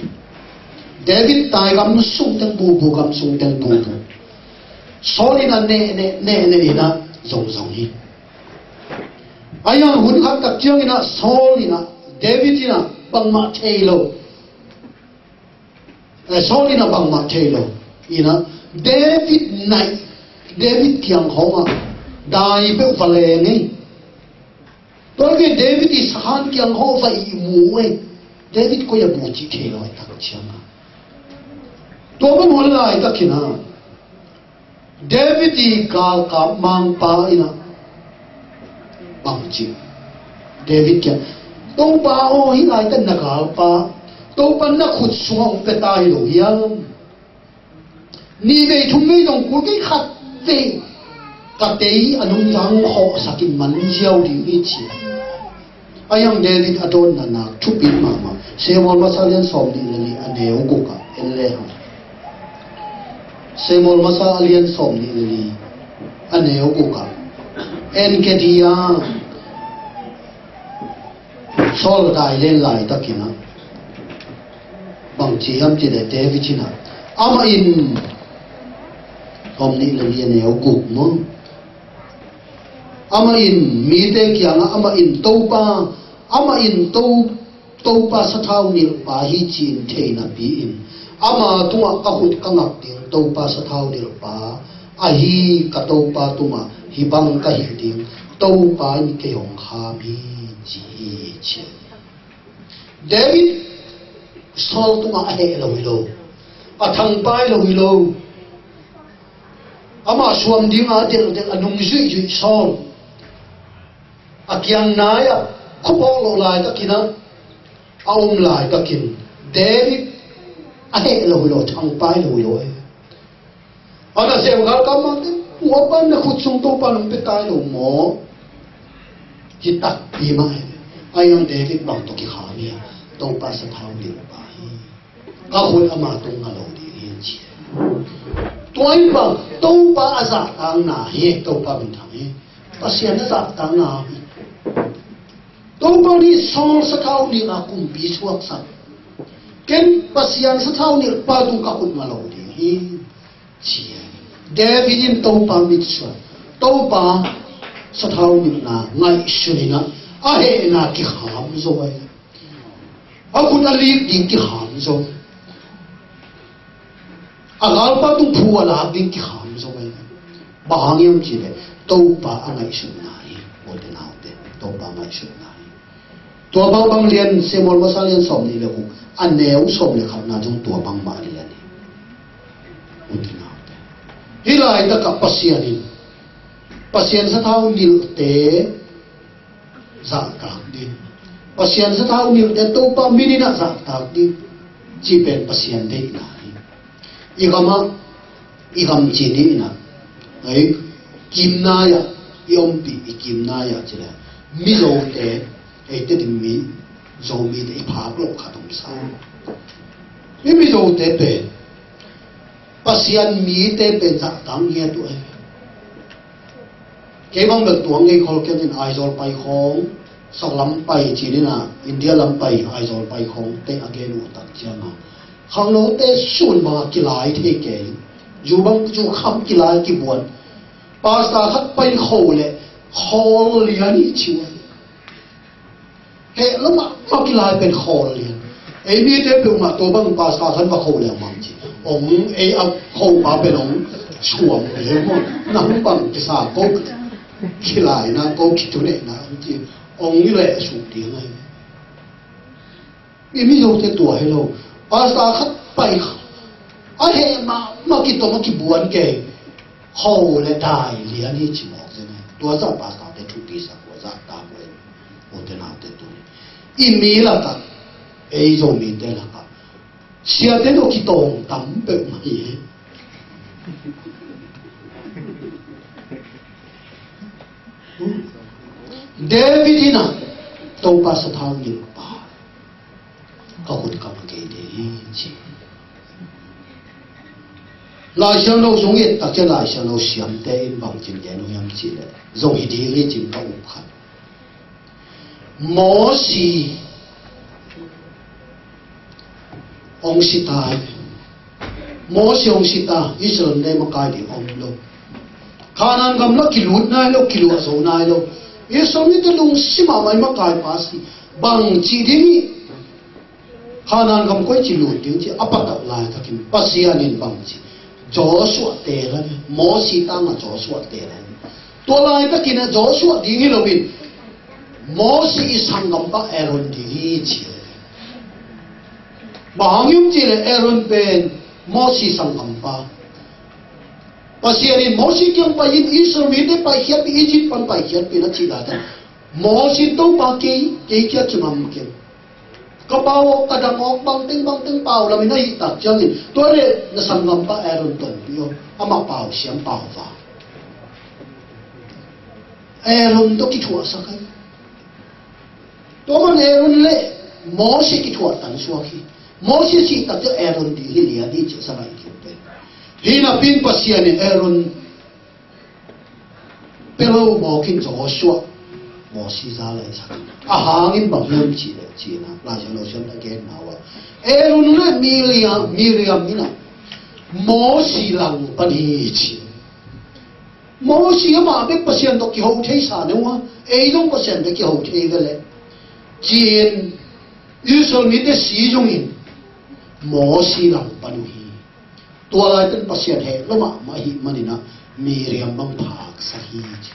David tai gam sung teng bubu, gam sung teng bubu. Saul in a neh neh, neh neh in a zong zong hi. Ahi hang hun khat tak ciangin a Saul in a, David in a bangmah thei lo. Eh, Saul in a bangmah thei lo. In a, David naih, David kiang khawng ah dai peuh va leng ei. Tua leh David i sakhan kiang khawng va ihmu ei. David koi a bu cih thei lo, a tak ciang a. Tua bang hong laitak in a David i galkap mangpa in a bang ci, David kiang, Topa aw, hih laitak na galpa, Topa na khut sungah hong pia ta hi lo hiam? Nih vei thum vei dong kul kei, khat vei ka tei a nungzang khawhsak in man ziau ding hi, ci. Ahi hang David a dawnna nak thupi mahmah. Samuel masa lian sawmnih le li, a neu guk ah en le hang. Samuel masa lian sawmnih le li, a neu guk ah en kei dih a. Saul a dai len laitakin a bang ci hiam cih leh David in a, amah in, sawmnih le li, a neu guk maw. Amah in mite kiangah, amah in Topa, amah in To, Topa sathau nilhpa hi ci-in thei napi-in, ama tungah ka khut ka ngak ding Topa sathau nilhpa ahi, ka Topa tungah hih bang ka hilh ding Topa in kei hong kham hi, ci hi, ci. David Saul tungah a heh lo hi lo, a thangpai lo hi lo. Amah suam dinga a delhdelh, a nung zuihzuih Saul a kiang nai-ah khuaphawk loh laitakin ah a om laitakin David a heh lo hi lo, thangpai lo hi lo e. A nasem galkap mah teh, tua pan na khut sung Topa nong pia tai lo maw? Hi takpi mah e. Ahi hang David bang tawh kikham hi a, Topa sathau nilhpa hi. Ka khut ama tung ngah lo ding hi, ci. Tua in bang Topa a zahtakna hi, Topa minthang hi. Pasian a zahtakna hi. Topa nih Saul sathau nilh a kumpi suaksak. Ken Pasian sathau nilhpa tung ka khut ngah lo ding hi, ci. David in Topa mitsuan, Topa sathau nilhna ngaihsun in ah, a hehna kikham zo e. A khut a lik ding kikham zo. A galpa tung phu a lak ding kikham zo e. Bang hang hiam cih leh Topa a ngaihsutna hi. Ute naute, Topa ngaihsutna hi. Tua bangbang lian, Samuel masa lian sawm nih le guk, a neu sawm le khatna zong tua bangmah lian hi. Ute naute, hih laitakah Pasian in, Pasian sathau nilhte zahtak ding, Pasian sathau nilhte Topa min in ah zahtak ding, cih pen Pasian deihna hi. I gamah, i gam ci ni in ah, ei, kimnai-ah i ompih, i kimnai-ah ci leh, Mizote, ei Tedim mi, Zomite i phak loh khat om sa. I Mizote pen Pasian mite pen zahtak ngiat uh e. Kei bang bel tuang ngei khol kei in, Aizawl pai khawng, sak lam pai ci ni in ah, India lam pai, Aizawl pai khawng te a gen uh tak ciang a, khangnote sun bang a kilai thei kei. Zu bang zu kham kilai kibuan. Pastor khat pai kho leh khawl lian hi ci uh e. Heh lo mahmah kilai pen khawl lian. Ei mite peuhmah tua bang pastor khan va kho lian mang ci. Ong ei a kho pa pen ong suam lian maw. Nang bang kisa ko kilaina, ko kitunehna ci. Ong i leh suk ding ahi. I Mizote tua hi lo. Pastor khat pai kha, a heh mahmah kitom a kibuan kei. Kho le dai lian hi ci mawk zen e. Tua zah pastorte thupi sak uh a, zahtak uh e. Ute naute, tu i mi lakah, ei Zomite lakah siate tawh kitawng tam peuhmah hi e. David in ah, Topa sathau nilhpa ka khut ka ngah kei ding hi, ci. Lai Siangtho sung i et tak ciang Lai Siangtho siamte in bang ci-in gen uh hiam cih leh, zong hi ding hi ci-in ka up khat. Mosi hong si ta hi. Mosi hong si ta, Israel mite makai ding om lo. Kanaan gam lah kilut nai lo, kiluah zo nai lo. Israel mite lungsim ah mai makai pa si. Bang ci ding hi. Kanaan gam koici lut ding ci a patak laitakin Pasian in bang ci, Joshua teel a, Mosi tangah Joshua teel a. Tua laitakin a Joshua ding hi loin Mosi i sanggampa Aaron ding hi, ci. Bang hang hiam cih leh Aaron pen Mosi sanggampa. Pasian in Mosi kiang pai-in Israel mite paikhiatpih, Egypt pan paikhiatpih na cih laitak, Mosi in, Topa, kei, kei kiang ci ngam kei. Ka pau awk, ka dang awk, bangteng bangteng pau lamin ahih tak ciangin, tua leh na sanggampa Aaron tonpih aw, amah pau siam, pau va. Aaron tawh kithuahsak ahi. Tua man Aaron le Mosi kithuah tan suak hi. Mosi sih tak ciang Aaron ding hi lian hi, ci a sa ngai kei pen. Hi napi-in Pasian in Aaron pia lo mawk in Joshua Mosi za laisak. A hang in bang hiam cih leh, ci-in ah Lai Siangtho siamte genna uh ah, Aaron le Miriam, Miriam in ah Mosi langpan hi, ci. Mosi amah bek Pasian tawh kiho thei sa ne uh a, ei zong Pasian bek kiho thei ve leh, ci-in Israel mite si zongin Mosi langpan uh hi. Tua lai ten Pasian heh lo mahmah ahih manin ah Miriam bang phaksak hi ci.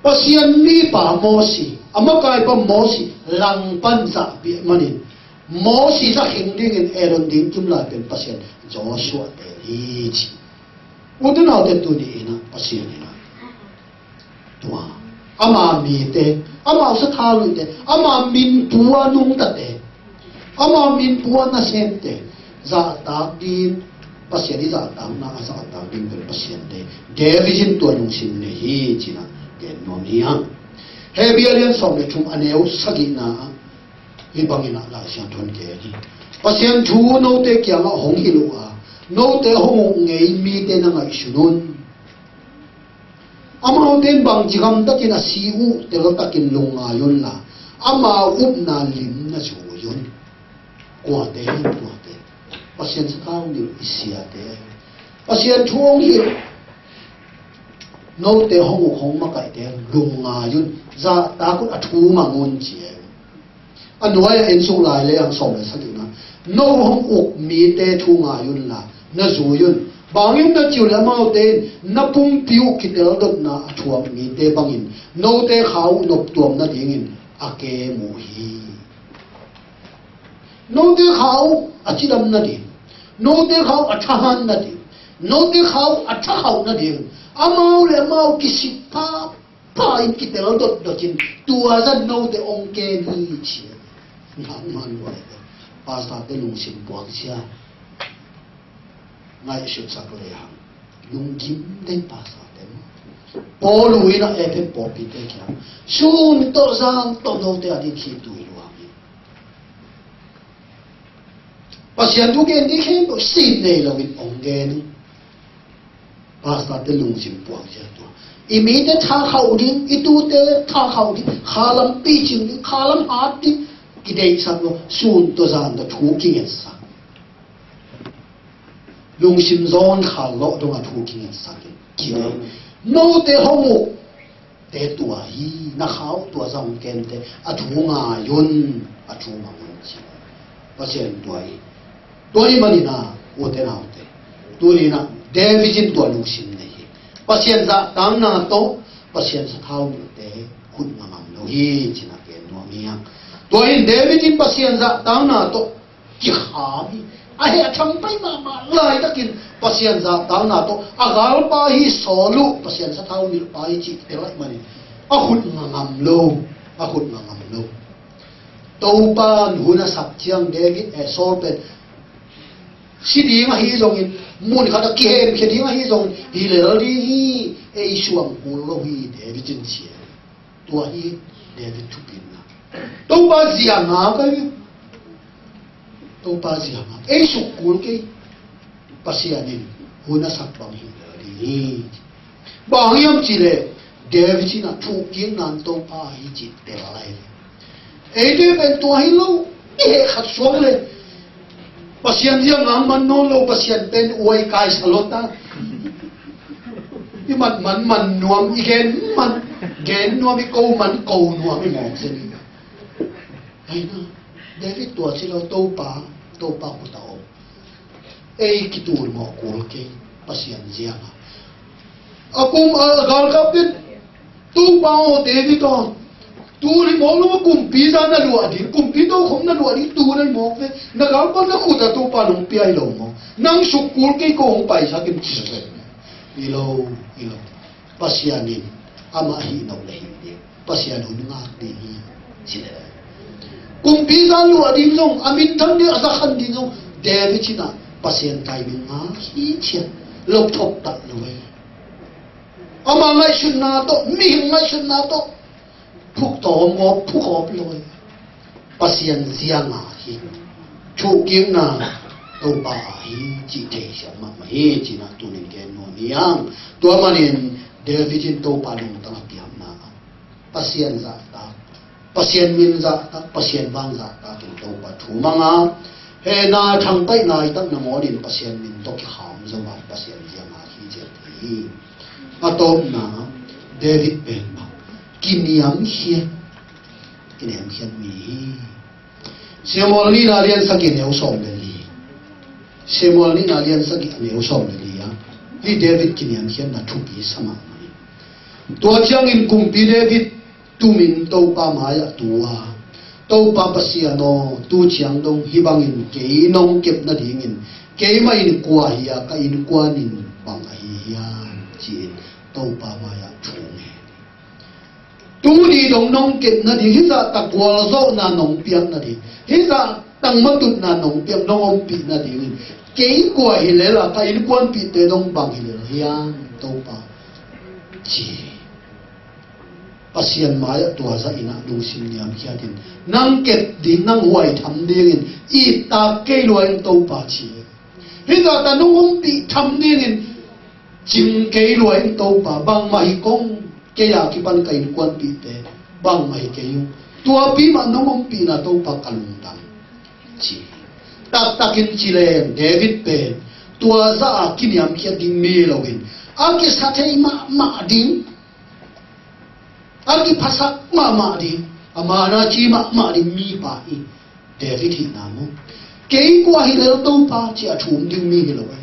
Pasian mipa Mosi, a makaipa Mosi langpan zahpih manin Mosi zakhing dingin Aaron ding kim lai pen Pasian Joshua te hi ci. Ute naute, tuni in ah Pasian in ah tua ama mite, ama sathau nihte, ama minpua nungtate, ama minpua nasemte zahtak ding, Pasian i zahtakna a zahtak ding pen Pasian te. David in tua lungsim nei hi ci-in ah gen nuam hi hang. Hebru a lian sawm le thum, a neu sagihna ah hih bangin ah Lai Siangtho in gen hi. Pasian thu note kiangah hong hilh uh a, note hong uk ngei mite na ngaihsun un. Amaute in bangci gamtakin a si uh teltakin lungngai unla, ama upna lim na zui un. Kuate hi, kuate? Pasian sathau nilh i siate. Pasian thu hong hilh, note hong uk hong makaihte lungngai un. Zahtak un, a thu mang un ci e. A nuai-ah en suk lai leng sawm le sagihna, no hong uk mite thu ngai unla, na zui un. Bang hang hiam cih leh amaute in na pumpi uh kiteldotna a thuak mite bangin note kha uh noptuam nadingin a kem uh hi. Note kha uh a cidam nading, note kha uh a thahat nading, note kha uh a thakhauh nading, amau le amau kisik pha pha in kitel dotdot in tua zah note hong kem hi ci. Nangman nuai, pastor te lungsim puak sia. Ngaihsutsak lehang lunggim den pastor te maw. Paul in ah Efesa pawlpite kiang sun tawh zan tawh note a ding khit tu hi lua hi. Pasian thu gen ding khempeuh sin nei loin hong gen hi. Pastor te lungsim puak sia tua. I mite thakhauh ding, i tute thakhauh ding, khalam picing ding, khalam hat ding, kideihsak lo, sun tawh zan tawh thu kingetsak. Lungsim zawn khal lo dong a thu kingetsak in. Kidei. Note hong uk te tua hi, na kha uh tua zah hong kemte, a thu ngai un, a thu mang un ci. Pasian tua hi. Tua hi manin ah, ute naute, tuni in ah David in tua lungsim nei hi. Pasian zahtakna tawh Pasian sathau nihte khut nga ngam lo hi ci-in ah gen nuam hi hang. Tua hi in David in Pasian zahtakna tawh kikham hi. A heh a thangpai mahmah laitakin Pasian zahtakna tawh a galpa hi Saul uh Pasian sathau nilhpa hi cih tel ahih manin a khut nga ngam lo, a khut nga ngam lo. Topa'n hun a sak ciang David, eh, Saul pen si ding ahi zongin, mun khat ah kihemkhia ding ahi zongin, hi lel ding hi, ei suang kul lo hi, David in ci. Tua hi David thupitna. Topa zia ngak ahi. Topa zia ngak. Ei suk kul kei. Pasian in hun a sak bang hi ding hi. Bang hiam cih leh David in ah thuhkikna in Topa hi cih tel lai. Eite pen tua hi lo, i heh khat suak leh Pasian zia ngak man nawn lo, Pasian pen uai kai sa lo ta. I man man man nuam, i gen man gen nuam, i ko man ko nuam, i mawk zen. Ahi na, David tua ci lo, Topa, Topa khut ah om. Ei kitul mawh kul kei, Pasian ziang a. A kum a galkap in, Topa aw, David aw, tul hi mawk lo, kumpi zan na luah ding, kumpi tokhom na luah ding, tul hi mawk ve, na galpa na khut ah Topa nong pia hi lo maw? Nang suk kul kei, ko hong paisak in ci sek. Hi lo, hi lo. Pasian in amah hih nop le hih ding, Pasian hun ngak ding hi ci le. Kumpi zan luah ding zong, a minthang ding, a zakhan ding zong, David in ah Pasian timing ngak hi ciat, lopthop tak lo e. Ama ngaihsutna tawh, mihing ngaihsutna tawh phuk tawm ngawp, phuk awp lo e. Pasian ziang a hi. Thuhkikna Topa a hi cih theisiam mahmah hi ci-in ah tuni-in gen nuam hi hang. Tua manin David in Topa lungtang a kiamna ah Pasian zahtak, Pasian min zahtak, Pasian vang zahtak in Topa thu mang a, hehna thangpaihna i takna mawnin Pasian min tawh kikham zo a, Pasian ziang a hi ci a hi. A tawpna, David pen bang kiniamkhiat, kiniamkhiat mi hi. Samuel nihna lian sagih a neu sawm le li. Samuel nihna lian sagih a neu sawm le li ah, hih David kiniamkhiatna thupi sa mahmah hi. Tua ciangin kumpi David tumin Topa mai-ah tu a, "Topa Pasian aw, tu ciang dong hih bangin kei nong kep nadingin keimah in kua hi a, ka innkuan in bang ahi hiam?" ci-in Topa mai-ah thu hong ngen hi. Tuni dong nong kep nading, hih zahtak gualzawhna nong piak nading, hih zahtak matutna nong piak, nong ompih nadingin kei kua hi lel a, ka innkuanpihte dong bang hi lel hiam, Topa, ci hi. Pasian mai-ah tua zah in ah lungsim niamkhiatin, "Nang kep ding, nang huai tham dingin it tak kei lua in, Topa," ci hi. "Hih zahtak nong ompih tham dingin cing kei lua in, Topa, bangmah hi kong, kei a kipan ka innkuanpihte bangmah hi kei ung. Tuapi mah nong ompihna, Topa, ka lungdam," ci hi. Taktakin ci leng David pen tua zah a kiniamkhiat ding mi hi loin, a kisathei mahmah ding, a kiphasak mahmah ding, a mana ci mahmah ding mipa hi. David hihna maw? "Kei kua hi lel, Topa," ci a thum ding mi hi lo e.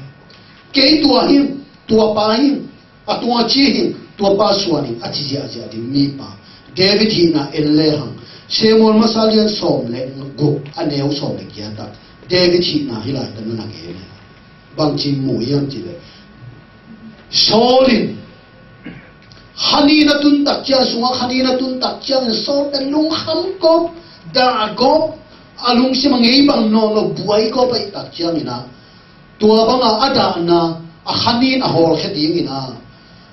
"Kei tua hi ing, tuapa hi ing, a tua ci hi ing, tuapa suan hi ing," a ci ziahziah ding mipa. David hihna en lehang, Samuel masa lian sawm le guk a neu sawm le giat ah David hihna hih laitak na na gen hi. Bangci mu hiam cih leh, Saul in khanin a tun tak ciang, sungah khanin a tun tak ciangin Saul pen lungkham gawp, dah gawp, a lungsim a ngei bang nawn lo, buai gawp ahih tak ciangin ah, tua bangah a dahna, a khanin a hawlkhia dingin ah,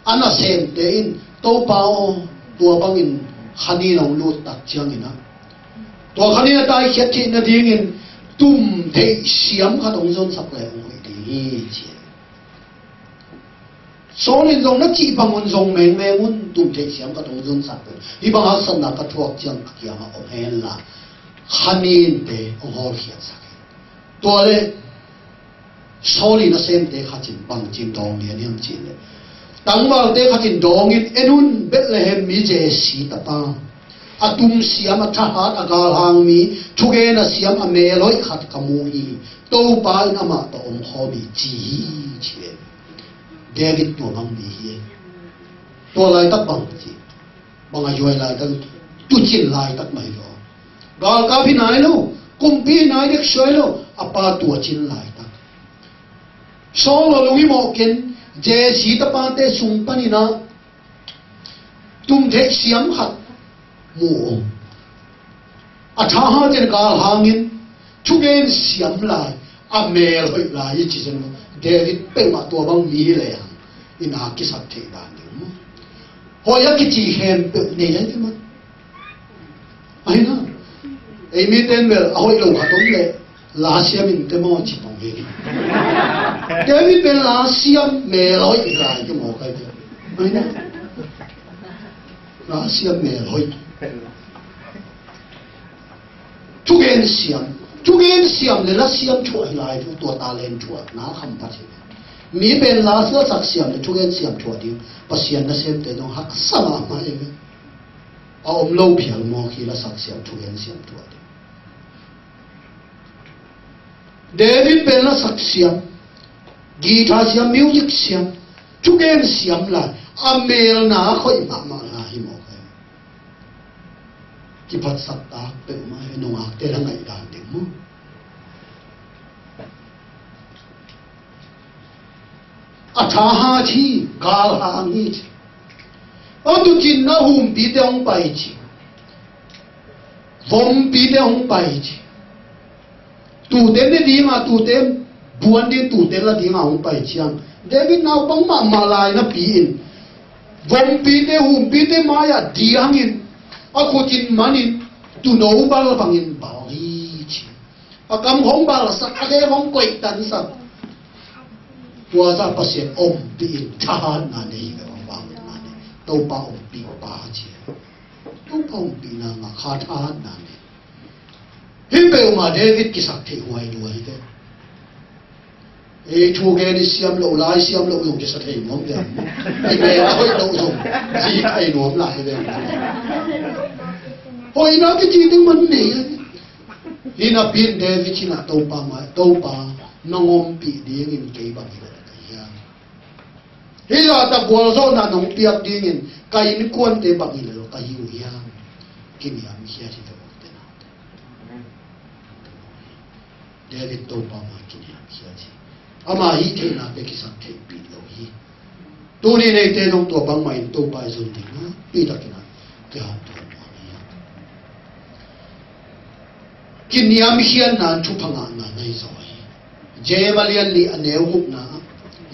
a nasemte in, "Topa aw, tua bangin khanin hong lut tak ciangin ah, tua khanin a taikhiat theih nadingin tum theih siam khat hong zonsak leh hong hoih ding hi," ci. Saul in zong na cih bang un, zong mengmeng un, tum theih siam khat hong zonsak un. Hih bang haksatna ka thuak ciang ka kiangah om hen la, khaninte hong hawlkhiatsak hi. Tua leh Saul in a nasemte khat in bangci in dawng lian hiam cih leh, tangvalte khat in dawngin, "En un, Bethlehem mi Jesse tapa, a tum siam, a thahat, a galhang mi, thugen a siam, a mel hoih khat ka mu hi. Topa in amah tawh om khawm hi," ci hi, ci hi. David tua bang mi hi. Tua laitak bang ci, bang a yuai laitak, tuucin laitak mah hi lo. Galkap hi nai lo, kumpi hi nai dek suai lo, a pa tuucin laitak. Saul a lung i mawh ken, Jesse tapate sung panin ah tum theih siam khat mu. A thahat in, galhangin, thugen siam lai, a mel hoih lai i ci zen. David peuhmah tua bang mi hi lehang, i na kisak theih dan ding maw? Hoih a kici khempeuh nei a hi maw? Ahi na. Ei mite in bel a hoih lo khat om leh, la siam in te maw ci pong hi. David pen la siam, mel hoih hi lai te maw kai te. Ahi na. La siam, mel hoih. Thugen siam. Thugen siam le la siam thuah hi lai, tua talent thuah na kham pha hi. Mi pen la sak siam le thugen siam thuah ding, Pasian nasemte dong haksa mahmah hi ve. A om lo phial mawk hi, la sak siam, thugen siam thuah ding. David pen la sak siam, guitar siam, music siam, thugen siam lai, a melna a khoih mahmah lai hi mawk hi. Kiphatsak tak peuhmah hi, nungakte la ngaihdan ding maw? A thahat hi, galhang hi ci. A tuucin a humpite hong pai ci. Vompite hong pai ci. Tuute ne dinga, tuute buan ding, tuute la dinga hong pai ciang, David naupang mahmah lai napi in, vompite, humpite mai-ah diangin, a khutin manin, tuuno bal bangin bal hi ci. A kam hong balsak, a leng hong koihtansak. Tua zah Pasian ompih in, thahatna nei hi ve, vangliatna nei. Topa ompih pa ci. Topa ompihna ngah kha, thahatna nei. Hih peuhmah David kisak theih huai lua hi ve. Ei thugen i siam loh, la i siam loh zong kisa thei nuam ve. I mel a hoih loh zong zi thei nuam lai hi ve. Hoihna kici ding man nei. Hinapi in David sinah Topa mai, Topa, nong ompih dingin kei bang hi lo ka hiam? Hih zahtak gualzawhna nong piak dingin ka innkuante bang hi lo ka hi uh hiam? Kiniamkhiat hi ve, ute naute. David Topa mai kiniamkhiat hi. Ama hih theihna pia kisak theihpih lo hi. Tuni neite zong tua bangmah in Topa i zon ding na, pi takin a kihanthawn nuam hi. Kiniamkhiatna in thupha ngahna na hi zaw hi. James a lian li a neu gukna,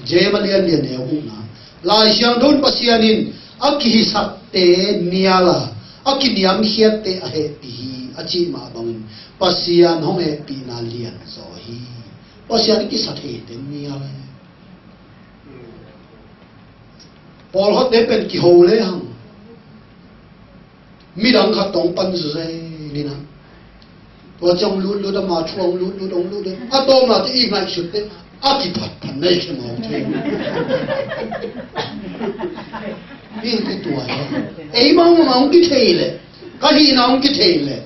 James a lian li a neu gukna. Lai Siangtho in Pasian in a kihisakte nial a, a kiniamkhiatte a hehpih hi a cih mah bangin Pasian hong hehpihna lian zaw hi. Pasian i kisatheite nial hi. Pawlkhatte pen kiho lehang midang khat tawh pan zuzaw ni na. Tua ciang lutlut a, ma thu hong lutlut, hong lutlut. A tawpna te i ngaihsut te a kiphatphat na i khemau thei. Hih te tua hi. Ei mah mah hong kithei leh, ka hihna hong kithei leh,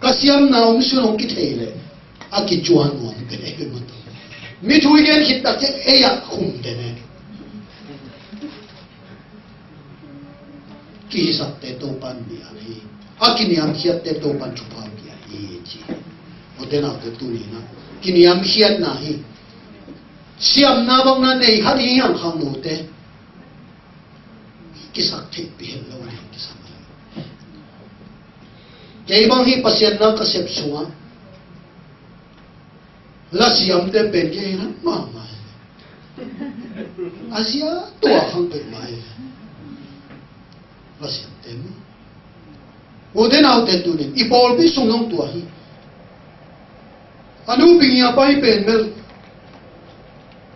ka siamna om sun hong kithei leh, a kicuan nuam pen ei pen mah tawh. Mi thu i gen khit tak ciang ei a khum pen ei. Kihisakte Topan bia hi. A kiniamkhiatte Topan thupha bia hi ci. Ute naute, tuni na kiniamkhiatna hi. Siamna bang na nei kha ding hi hang, khangnote. Kisak theihpih het lo ding kisak. Kei bang hi Pasian na ka sep sungah lasiamte pen kei na mahmah hi. A zia tua khang peuhmah hi. Lasiamte mah. Ute naute, tunin i pawlpi sung zong tua hi. A nu pi ngia pai pen bel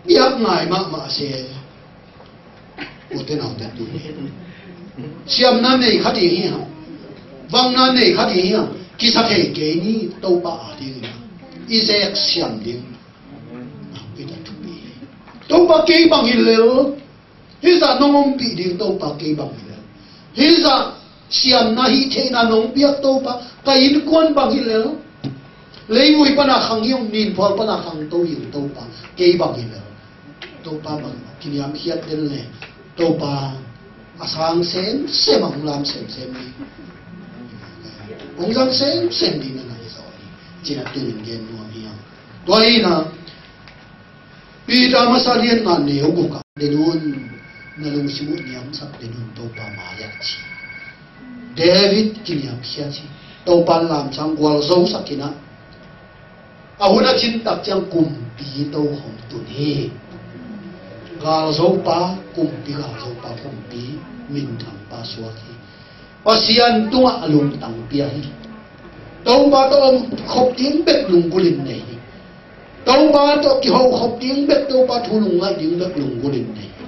biak ngai mahmah a se. Ute naute, tunin siamna nei kha ding hi hang, vangna nei kha ding hi hang. Kisa thei kei ni, Topa a dingin i zek siam ding. Topa kei bang hi lel. Hih zah nong ompih ding Topa kei bang hi lel. Hih zah siamna hih theihna nong piak Topa, ka innkuan bang hi lel. Leivui pana khang hi ung, ninphual pana khangto hi ung Topa, kei bang hi lel. Topa bang kiniamkhiat den le Topa a sang semsem a hong lam semsem ni. Hong zang semsem ding na na hi zaw hi. Cina tunin gen nuam hi hang. Tua hi na Peter masa lian nga neu guk ah, den un, na lungsim uh niamsak den un Topa mai ah ci. David kiniamkhiat hi. Topa lamsang gualzosak in ah, a hun a cin tak ciang kumpi tokhom tun hi. Galzopa kumpi, galzopa kumpi, minthangpa suak hi. Pasian tungah a lungtang pia hi. Topa tawh om khop ding bek lunggulh in nei hi. Topa tawh kiho khop ding bek, Topa thu lungngaih ding bek lunggulh in nei hi.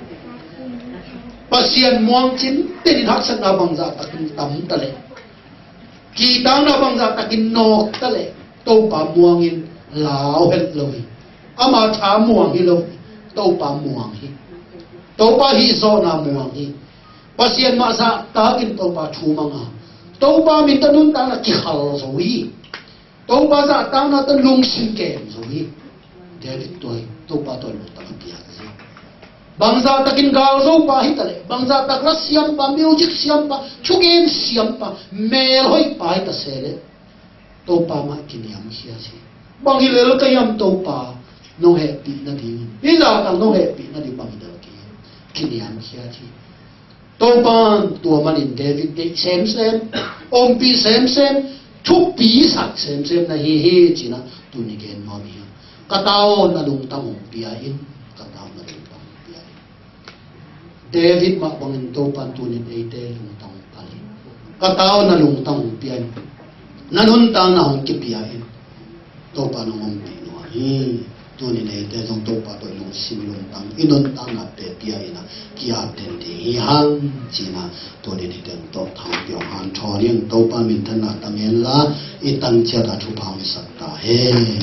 Pasian muang cin tenin haksatna bangzah takin tam ta leh, kihtakna bangzah takin nawk ta leh, Topa muangin lau het lo hi. Ama tha muang hi lo hi. Topa muang hi. Topa hih zawhna muang hi. Pasian mah zahtakin Topa thu mang a, Topa min tawh nuntakna kikhal zo hi. Topa zahtakna tawh lungsim kem zo hi. David tua hi, Topa tawh lungtang a piak hi. Bangzah takin galzopa hi ta leh, bangzah tak la siampa, music siampa, thugen siampa, melhoihpa hi ta se leh, Topa mah kiniamkhiat hi. Bang hi lel ka hiam Topa nong hehpih nading? Hih zahtak nong hehpih nading bang hi lel ka hiam? Kiniamkhiat hi. Topan tua manin David deih semsem, ompih semsem, thupisak semsem na hi hi, cina tuni gen nuam hi. Ka ta aw, na lungtang hong pia in, ka ta aw, na lungtang hong pia in. David mah bangin Topan tunin eite lungtang pal in. Ka ta aw, na lungtang hong pia in. Na nuntakna hong kipia in. Topa nong ompih nuam hi. Tunin eite zong Topa tawh i lungsim lungtang, i nuntaknate pia in a, ki-ap den ding hi hang, cina tunin hih teng tawh thangpi hong hanthawn in. Topa minthanna tang hen la, i tangciat a thupha hong hisak ta hen.